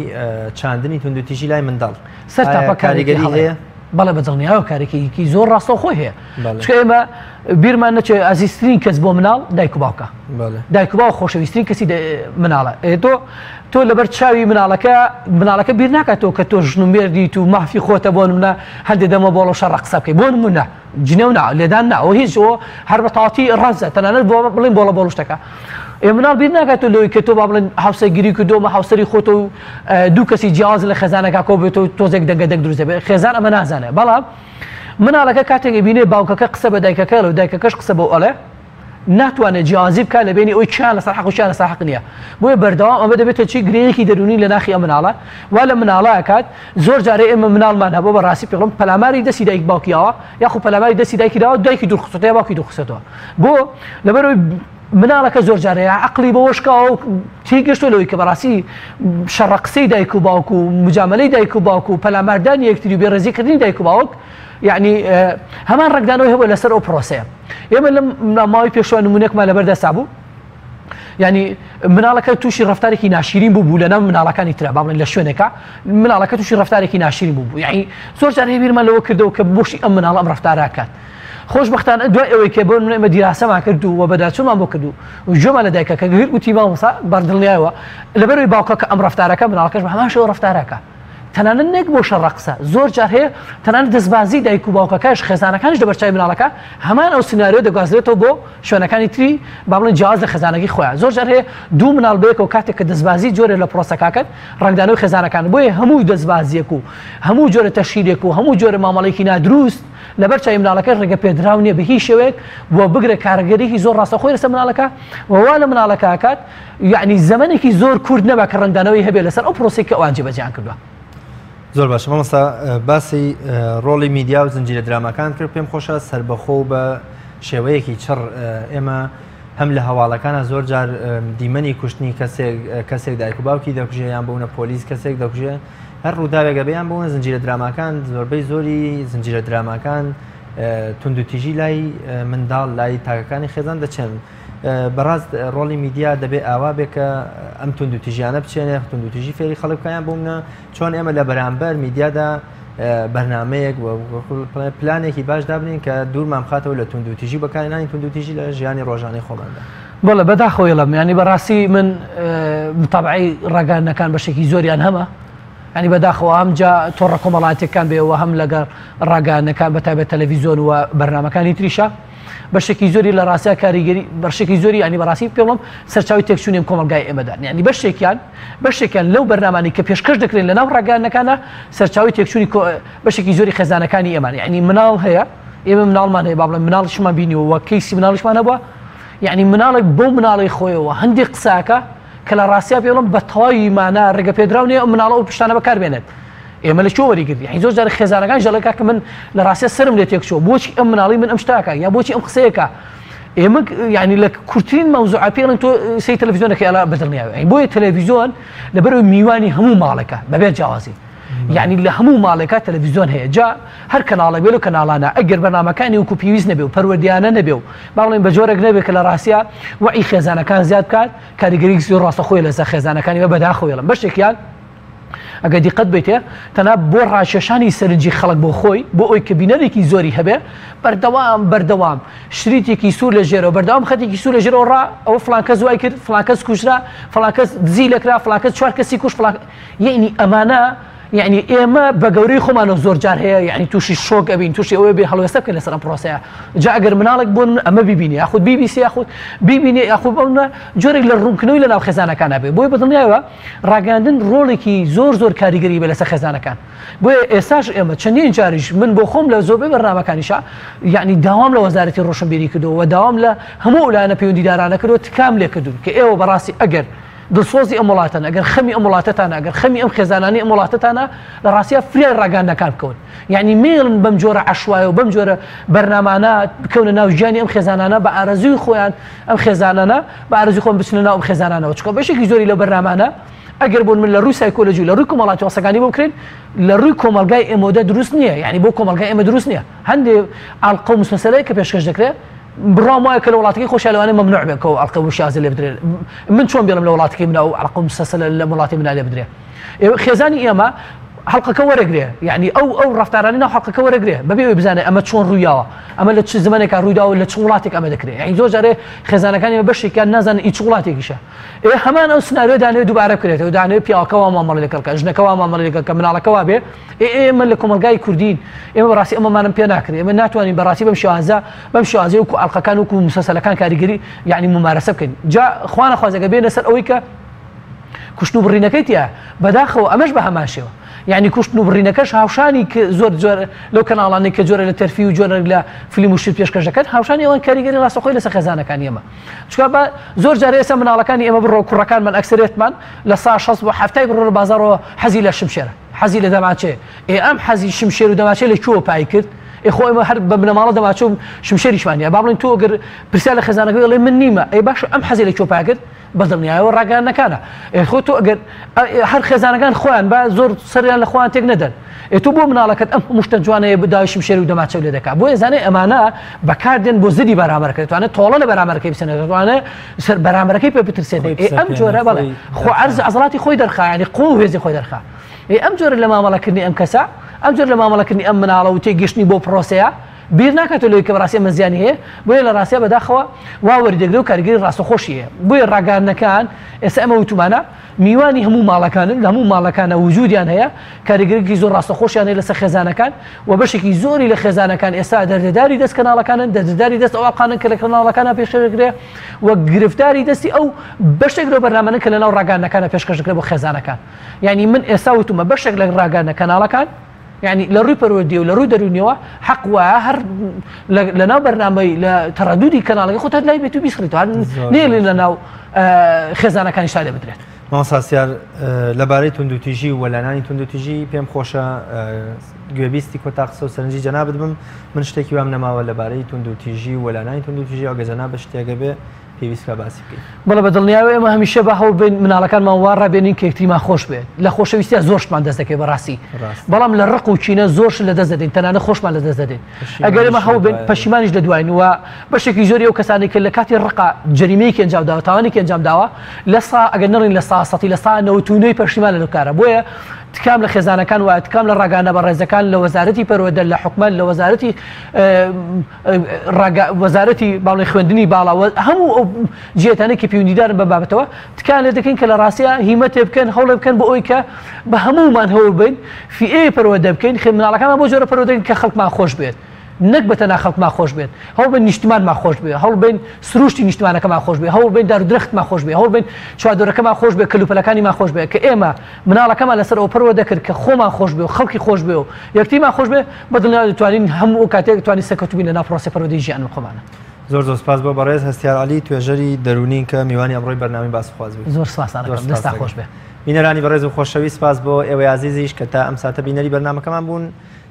چاندنی توندوتیژی لای منداڵ؟
سەر تاپە کاریگەری هەیە؟ بەڵێ بە دڵنیایەوە کارێکی زۆر ڕاستەوخۆی هەیە چونکە ئێمە بیرمان نەچێت ئازیزترین کەس بۆ مناڵ دایک و باوکە دایک و باوک خۆشەویسترین کەسی مناڵە تۆ تۆ لەبەر چاوی مناڵەکە مناڵەکە بیر ناکاتەوە کە تۆ ژن و مێردیت و مافی خۆتە بۆ نمونە هەندێک دەمە بۆڵە شەڕ قسە بکەی بۆ نمونە جنێو نا لێدان نا ئەوە هیچ ئەوە هەر بە تەواوەتی ڕەزە تەنانەت بۆ بڵێن بۆڵە بۆڵ شتەکە ئێ مناڵ بیر ناکاتەوە لەوەی کە تۆ با بڵێن هاوسەرگیری کردووە مە هاوسەری خۆتە و دوو کەسی جیاواز لە خێزانەکە کۆ بێتەوە تۆزێک دەنگە دەنگ دروست دەبێت خێزان ئەمە نازانێت بەڵام مناڵەکە کاتێک ئەبینێ باوکەکە قسە بە دایکەکە ئەڵێ و دایکەکەش قسە بەو ئەڵێ ناتوانێت جیاوازی بکات لە بینی ئەوی کیان لەسەر حەق و کیان لەسەر حەق نییە بۆیە بەردەوام ئەمە دەبێتە چی گرێیەکی دەروونی لە ناخی ئەم مناڵە وا لە مناڵە ئەکات زۆر جارێ ئێمە مناڵمان هەبوو بە ڕاستی پێڵم پەلاماری دەستی دایک باوکیاوە یاخو پەلاماری دەستی دایکی داوە دایکی دوور خستۆتەوە یا باوکی دوور خستۆتەوە بۆ لەبەرئەوەی مناڵەکە زۆر جارێ عەقڵی بەوە شکاوە و تێگەشتووە لەوەی کە بەڕاستی شەڕە قسەی دایک و باوک و مجاملەی دایک و باوک و پەلاماردانی یەکتری و بێڕێزیکردنی دایک و باوک یعنی هەمان ڕەنگدانەوەی هەبوو لەسەر ئەو پرۆسەیە ئێمە لەم ماوەی پێشوە نمونەکمان لەبەر دەستا بوو یعنی مناڵەکە تووشی ڕفتارێکی ناشرین بوو بوو لەناو مناڵەکانی ترا با بڵێن لە شوێنێکە مناڵەکە تووشی ڕفتارێکی ناشرین بوو بوو یعنی زۆر جار هەیە بیرمان لەوە کردەوە کە بۆشی ئەم مناڵە ئەم ڕفتارە کات خۆشبەختانە دوای ئەوەی کە بۆ ئێمە دیراسەمان کرد و وە بەداچوونمان بۆ کرد و گوێمان لە دایکەکە گرت وتی مامۆستا بەردڵنیایەوە لەبەرەوەی باوکەکە ئەم ڕفتارەکە مناڵەکەش بە هەمان شێوە ڕفتارەکە تەنانەت نەک بۆ شەڕە قسە، زۆر جار هەیە تەنانەت دەستبازی دایک و باوکەکەش، خێزانەکانیش لەبەرچاوی مناڵەکە هەمان ئەو سیناریۆ دەگوازرێتەوە بۆ شوێنەکانی تری با بڵێین جیاواز لە خێزانەکەی خۆیان. زۆر جار هەیە دوو مناڵ بەیەکەوە کاتێک کە دەستبازی جۆرێ لە پرۆسەکاکەن ڕەنگدانەوەی خێزانەکان بۆیە هەموو دەستبازیەک و هەموو جۆرە تەشهیرێک و هەموو جۆرە مامەڵەیەکی نادروست لەبەر چاوی مناڵەکەش ڕێگە پێدراو نییە بە هیچ شێوەیەک و بگرە کارگەریی زۆر ڕاستەوخۆی لەسەر مناڵەکە و وا لە مناڵەکە ئەکات یەعنی زەمەنێکی زۆر کورت نەبا کە ڕەنگدانەوەی هەبێت لەسەر ئەو پرۆسەی کە ئەوان جێبەجێیان کردووە.
زۆر باشە مامۆستا باسی ڕۆڵی میدیا و زنجیرە دراماکان کرد پێم خۆشە سربەخۆ و بە شێوەیەکی چڕ ئێمە هەم لە هەواڵەکانە زۆر جار دیمەنی کوشتنی کەسێک کەسێک دایک و باوکی دەکوژێ یان بوونە پۆلیس کەسێک دەکوژێ هەر ڕووداوێکە بەیان بوون زنجیرە دراماکان زۆربەی زۆری زنجیرە دراماکان توندوتیژی لای منداڵ لای تاکەکانی خێزان دەچێن. بەڕاست ڕۆڵی میدیا دەبێ ئاوا بێ کە ئەم توندوتیژیانە بچێنێ توندوتیژی فێری خەڵک بکەیان بۆ منە چۆن ئێمە لە بەرامبەر میدیادا بەرنمەیەک پلانێکی باش دابنین کە دوورمان بخاتەوە لە توندوتیژی بەکارهێنانی توندوتیژی لە ژیانی ڕۆژانەی خۆماندا.
بەڵێ بەداخەوە یڵم ینی بەڕاستی من متابعی ڕاگەیاندنەکان بەشێکی زۆریان هەمە ینی بەداخەوە هەم جا تۆڕە کۆمەڵاتیەکان بێ و هەم لەگەڵ ڕاگەیاندنەکان بە تایبەت تەلەڤیزیۆن و بەرنمەکانی تریشە بەشێکی زۆری لە ڕاستیا کاریگەری بەشێکی زۆری ینی بەڕاستی پێ بڵێم سەرچاوی تێکچوونی ئەم کۆمەڵگای ئێمەدان یعنی بەشێکیان بەشێکیان لەو بەرنامانەی کە پێشکەش دەکرێن لە ناو ڕاگەیاندنەکانە سەرچاوی تێکچوونی بەشێکی زۆری خێزانەکانی ئێمان یعنی مناڵ هەیە ئێمە مناڵمان هەیە با بڵێم مناڵیشمان بینیوە وە کەیسی مناڵیشمان هەبووە یعنی مناڵێک بەو مناڵی خۆیەوە هەندێک قساکە کە لە ڕاستیا پێ بڵێم بە تەواوی مانا ڕێگە پێدراو نییە ئەم مناڵە ئەو پشتانە بەکاربێنێت ئێمە لە کوێ وەریگرت یعنی زۆر جار خێزانەکانیش دەڵێن کاکە من لە ڕاستیا سەرم لێ تێکچووە بۆچی ئەم مناڵی من ئەم شتاکە یا بۆچی ئەم قسەیەکە ئێمە یعنی لە کورتترین مەوزوع پێڵن تۆ سەی تەلەڤیزیۆنەکەی ئەڵا بەدڵنیاوە یعنی بۆیە تەلەڤیزیۆن لەبەرەوەی میوانی هەموو ماڵێکە بەبێ جیاوازی یعنی لە هەموو ماڵێکا تەلەڤیزیۆن هەیە جا هەر کەناڵێک بێ لەو کەناڵانە ئەگەر بەرنامەکانی وەکو پێویست نەبێ و پەروەردیانە نەبێ و با بڵێین بە جۆرێک نەبێ کە لە ڕاستیا وەعی خێزانەکان زیاد بکات کاریگەری زۆر ڕاستەخۆی لەسەر خێزانەکانی بە بەداخەوە یڵم بەشێکیان ئەگەر دیقەت بیتێ تەنها بۆ ڕاکێشانی سەرنجی خەڵک بۆ خۆی بۆ ئەوی کە بینەرێکی زۆری هەبێ بەردەوام بەردەوام شریتێکی سوور لە ژێرەوە بەردەوام خەتێکی سوور لە ژێرەوە ڕا ئەوە فلان کەس وای کرد فلان کەس کوژرا فلان کەس دزی لەکرا فلان کەس چوار کەسی کوش فلان یعنی ئەمانە یعنی ئێمە بە گەورەی خۆمانەوە زۆر جار هەیە یعنی تووشی شۆک ئەبین تووشی ئەوەی بێ هەڵوێستە بکەین لەسەر ئەم پرۆسەیە جا ئەگەر مناڵێک بۆ ئەمە ببینێ یاخود بیبیسێ یاخود بیبینێ یاخود بڵێ جۆرێک لە ڕوونکردنەوەی لە ناو خێزانەکان بێ بۆیە بەدڵنیایەوە ڕاگەیاندن ڕۆڵێکی زۆر زۆر کاریگەری بێ لەسەر خێزانەکان بۆیە ئێستاش ئێمە چەندین جاریش من بۆ خۆم لە زۆربەی بەرنامەکانیشا یعنی داوام لە وەزارەتی ڕۆشنبیری کردەوە و داوام لە هەموو لایەنە پەیوەندیدارانە کردەوە تکام لێ کردوون کە ئێوە بەڕاستی ئەگەر دڵسۆزی ئەم وڵاتەن، ئەگەر خەمی ئەم وڵاتەتانە، ئەگەر خەمی ئەم خێزانانەی ئەم وڵاتەتانە، لە ڕاستیا فریای ڕاگەیاندنەکان بکەون. یعنی مێڵن بەم جۆرە عەشوایە و بەم جۆرە بەرنامانە بکەونە ناو ژیانی ئەم خێزانانە بە ئارەزووی خۆیان، ئەم خێزانانە بە ئارەزووی خۆیان بچنە ناو ئەم خێزانانەوە. چونکە بەشێکی زۆری لەو بەرنامانە ئەگەر بۆن من لە ڕووی سایکۆلۆژی و لە ڕووی کۆمەڵاتی وەسەکانی بۆ بکرێن، لە ڕووی کۆمەڵگای ئێمەدا دروست نییە. یعنی بۆ کۆمەڵگای ئێمە دروست نییە. هەندێ ئەڵقە و مسلسلەیە کە پێشکەش دەکرێت بڕوام وایە کە لە وڵاتەکەی خۆشیان لەوانەیە مەمنوع بێت کە ئەو ئەڵقە و شازە لێ بدرێت. من چۆن بێڵم لە وڵاتەکەی منە ئەو ئەڵقە و مسلسلە لە وڵاتی منە لێ بدرێ؟ خێزانی ئێمە حەڵقەکە وەرەگرێ، یعنی ئەو ئەو ڕەفتارانەی ناو حەڵقەکە وەرەگرێ بەبێ ئەوەی بزانێ ئەمە چۆن ڕوویاوە، ئەمە لە چ زمانێکا ڕوویداوە، لە چ وڵاتێک ئەمە دەکرێ. یعنی زۆر جارێ خێزانەکانی ئێمە بەشێکیان نازانن ئی چ وڵاتێکیشە. ئێ هەمان ئەو سناریۆ دانەوێ دووبارە بکرێتەوە، دانەوێ پیاوەکە وا مامەڵەی لەگەڵ کە، ژنەکە وا مامەڵەی لەگەڵ کە، مناڵەکە وا بێ. ئێ ئێمە لە کۆمەڵگای کوردین، ئێمە بەڕاستی ئەمەمانم پێ ناکرێ. ئێمە ناتوانین بەڕاستی بەم شێوازە بەم شێوازەی وەکو ئەڵقەکان وەکو مسەسەلەکان کاریگەری یعنی ممارەسە بکەین. جا خوا نەخوازێ ئەگەر بێنە سەر ئەوەی کە کوشتن و بڕینەکەی تیا، بەداخەوە ئەمەش بە هەمان شێوە. یعنی کوشتن و بڕینەکەش هاوشانی زۆر جۆر لەو کەناڵانەی کە جۆرە لە تەرفی و جۆرە لە فیلم و شت پێشکەش دەکەن، هاوشانی ئەوان کاریگەری ڕاستەوخۆی لەسەر خێزانەکانی ئێمە. چونکە بە زۆر جار ئێستا مناڵەکانی ئێمە بڕۆ کوڕەکانمان ئەکسەرێتمان لە سا 60 بۆ 70 بڕۆ لە بازاڕەوە حەزی لە شمشێرە، حەزی لە دەمانچەیە. ئێ ئەم حەزی شمشێر و دەمانچەیە لە کوێوە پای کرد؟ ئێ خۆ ئێمە هەر بە بنەماڵە دەمانچە و شمشێریشمان نییە. با بڵێین تۆ ئەگەر پرسیار لە خێزانەکەی ئەڵێ من نیمە، ئێ باشە ئەم حەزی لە کوێ پای کرد؟ بە دڵنیایەوە ڕاگەیاندنەکانە. ئێ خۆ تۆ ئەگەر هەر خێزانەکان خۆیان با زۆر سەریان لە خۆیان تێک نەدەن. ئێ تۆ بۆ مناڵەکەت ئەم هەموو شتە جوانەیە داوای شمشێر و دەماچەو لێ دەکا؟ بۆیە زانێ ئەمانە بەکاردێن بۆ زدی بەرامبەرەکە، دەتوانێت تۆڵە لە بەرامبەرەکەی بسێنێت، دەتوانێت سەر بەرامبەرەکەی پێ بترسێنێت. ئێ ئەم جۆرە بەڵێ خۆ عەرز عەزڵاتی خۆی دەرخا، یعنی قووە و هێزی خۆی دەرخا. ئێ ئەم جۆرە لە مامەڵەکردنی ئەم کەسە، ئەم جۆرە لە مامەڵەکردنی ئەم مناڵە و تێگەیشتنی بۆ پرۆسەیە، بیر ناکاتەوە لەوەی کە بەڕاستی ئەمە زیانی هەیە، بۆیە لە ڕاستیا بەداخەوە وا وەریدەگرێ و کاریگەری ڕاستەوخۆشی هەیە. بۆیە ڕاگەیاندنەکان ئێستا ئێمە وتومانە میوانی هەموو ماڵەکانن، لە هەموو ماڵەکانە وجودیان هەیە، کاریگەریی زۆر ڕاستەوخۆشیان هەیە لەسەر خێزانەکان و بەشێکی زۆری لە خێزانەکان ئێستا دەردەداری دەست کەناڵەکانن، دەردەداری دەست ئەو ئەڵقانەن کە لە کەناڵەکانە پێشکەش دەکرێ و گرفتاری دەستی ئەو بەشێک لەو بەرنامانەن کە لەناو ڕاگەیاندنەکانە پێشکەش دەکرێت بۆ خێزانەکان. یعنی من ئێستا وتومە بەشێک لە ڕاگەیاندنە کەناڵەکان یعنی لە ڕووی پەروەردەیە و لە ڕووی دەروونیەوە حەق وایە هەر لە ناو بەرنامەی لە تەڕەدودی کەناڵەکەی خۆت هەر لای بێت و بیسڕیتەوە، هەر نێڵی لە ناو خێزانەکانی شتا لێ بدرێت.
مامۆستا سیار لەبارەی توندوتیژی و وەلانانی توندوتیژی پێم خۆشە گوێبیستی کۆتا قسە و سەرنجی جەنابت بم. من شتێکی وام نەماوە لەبارەی توندوتیژی و وەلانانی توندوتیژی، ئەگەر جەنابت شتێکە بێ پێویست بە باسی بکەین.
بەڵێ بە دڵنیایەوە ئێمە هەمیشە بە هەوڵ بین مناڵەکانمان وا ڕابێنین کە یەکتریمان خۆش بێت. لە خۆشەویستیا زۆر شتمان دەست دەکەوێت بەڕاستی، بەڵام لە ڕق و کینە زۆر شت لە دەست دەدەین، تەنانەت خۆشمان لە دەست دەدەین. ئەگەر ئێمە هەوڵ بین پەشیمانیش لە دواین و بەشێکی زۆری ئەو کەسانەی کە لە کاتی ڕقا جەریمەیەکی ئەنجام داوە، تاوانێکی ئەنجام داوە، لە سا ئەگەر نەڵێین لە سا سەتی لە سا نەوەت و نۆی پەشیمانە لەو کارە. بۆیە تکام لە خێزانەکان وایە، تکام لە ڕاگەیاندنە بەڕێزەکان، لە وەزارەتی پەروەردە، لە حکومەت، لە وەزارەتی ڕاگە وەزارەتی باڵی خوێندنی باڵا و هەموو ئەو جێتانەی کە پەیوەندیدارن بەم بابەتەوە تکان لێ دەکەین کە لە ڕاستیا هیمەتێ بکەن، هەوڵێ بکەن بۆ ئەوەی کە بە هەموومان هەوڵ بین فیئەیە پەروەردە بکەین، خێ مناڵەکانمان بۆ جۆرە پەروەردە بکەین کە خەڵکمان خۆش بێت، نەک بە تەنها خەڵکمان خۆش بێت، هەوڵ بین نیشتمانمان خۆش بێت، هەوڵ بین سروشتی نیشتمانەکەمان خۆش بێت، هەوڵ بین دار و درەختمان خۆش بێت، هەوڵ بین چواردەورەکەمان خۆش بێت، کەلوپەلەکانیمان خۆش بێت، کە ئێمە مناڵەکەمان لەسەر ئەوە پەروەردە کرد کە خۆمان خۆش بێ و خەڵکی خۆش بێ و یەکتریمان خۆش بێ، بە دڵنیایەوە دەتوانین هەموو ئەو کاتێک دەتوانین سەرکەوتوو بین لەناو پرۆسەی پەروەردەی ژیانی خۆمانە.
زۆر زۆر سپاس بۆ بەڕێز هەستیار عەلی توێژەری دەروونی کە میوانی ئەمڕۆی بەرنامەی باس و خواز بووی.
زۆر سپاستان ئەکەم، دەستتان خۆش بێ.
بینەرانی بەڕێز و خۆشەویست سپاس بۆ ئێوەی ئازیزیش کە تا ئەم ساتە بینەری بەرنامەکەمان بوون.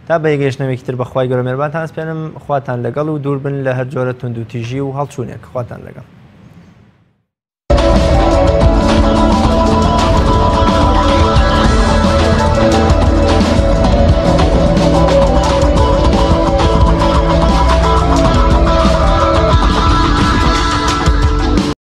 تا بە یەکگەیشتنەوەیەکی تر بە خوای گەورە مێربانتان ئەسپێنم. خواتان لەگەڵ و دوور بن لە هەر جۆرە توندوتیژی و هەڵچوونێک. خواتان لەگەڵ.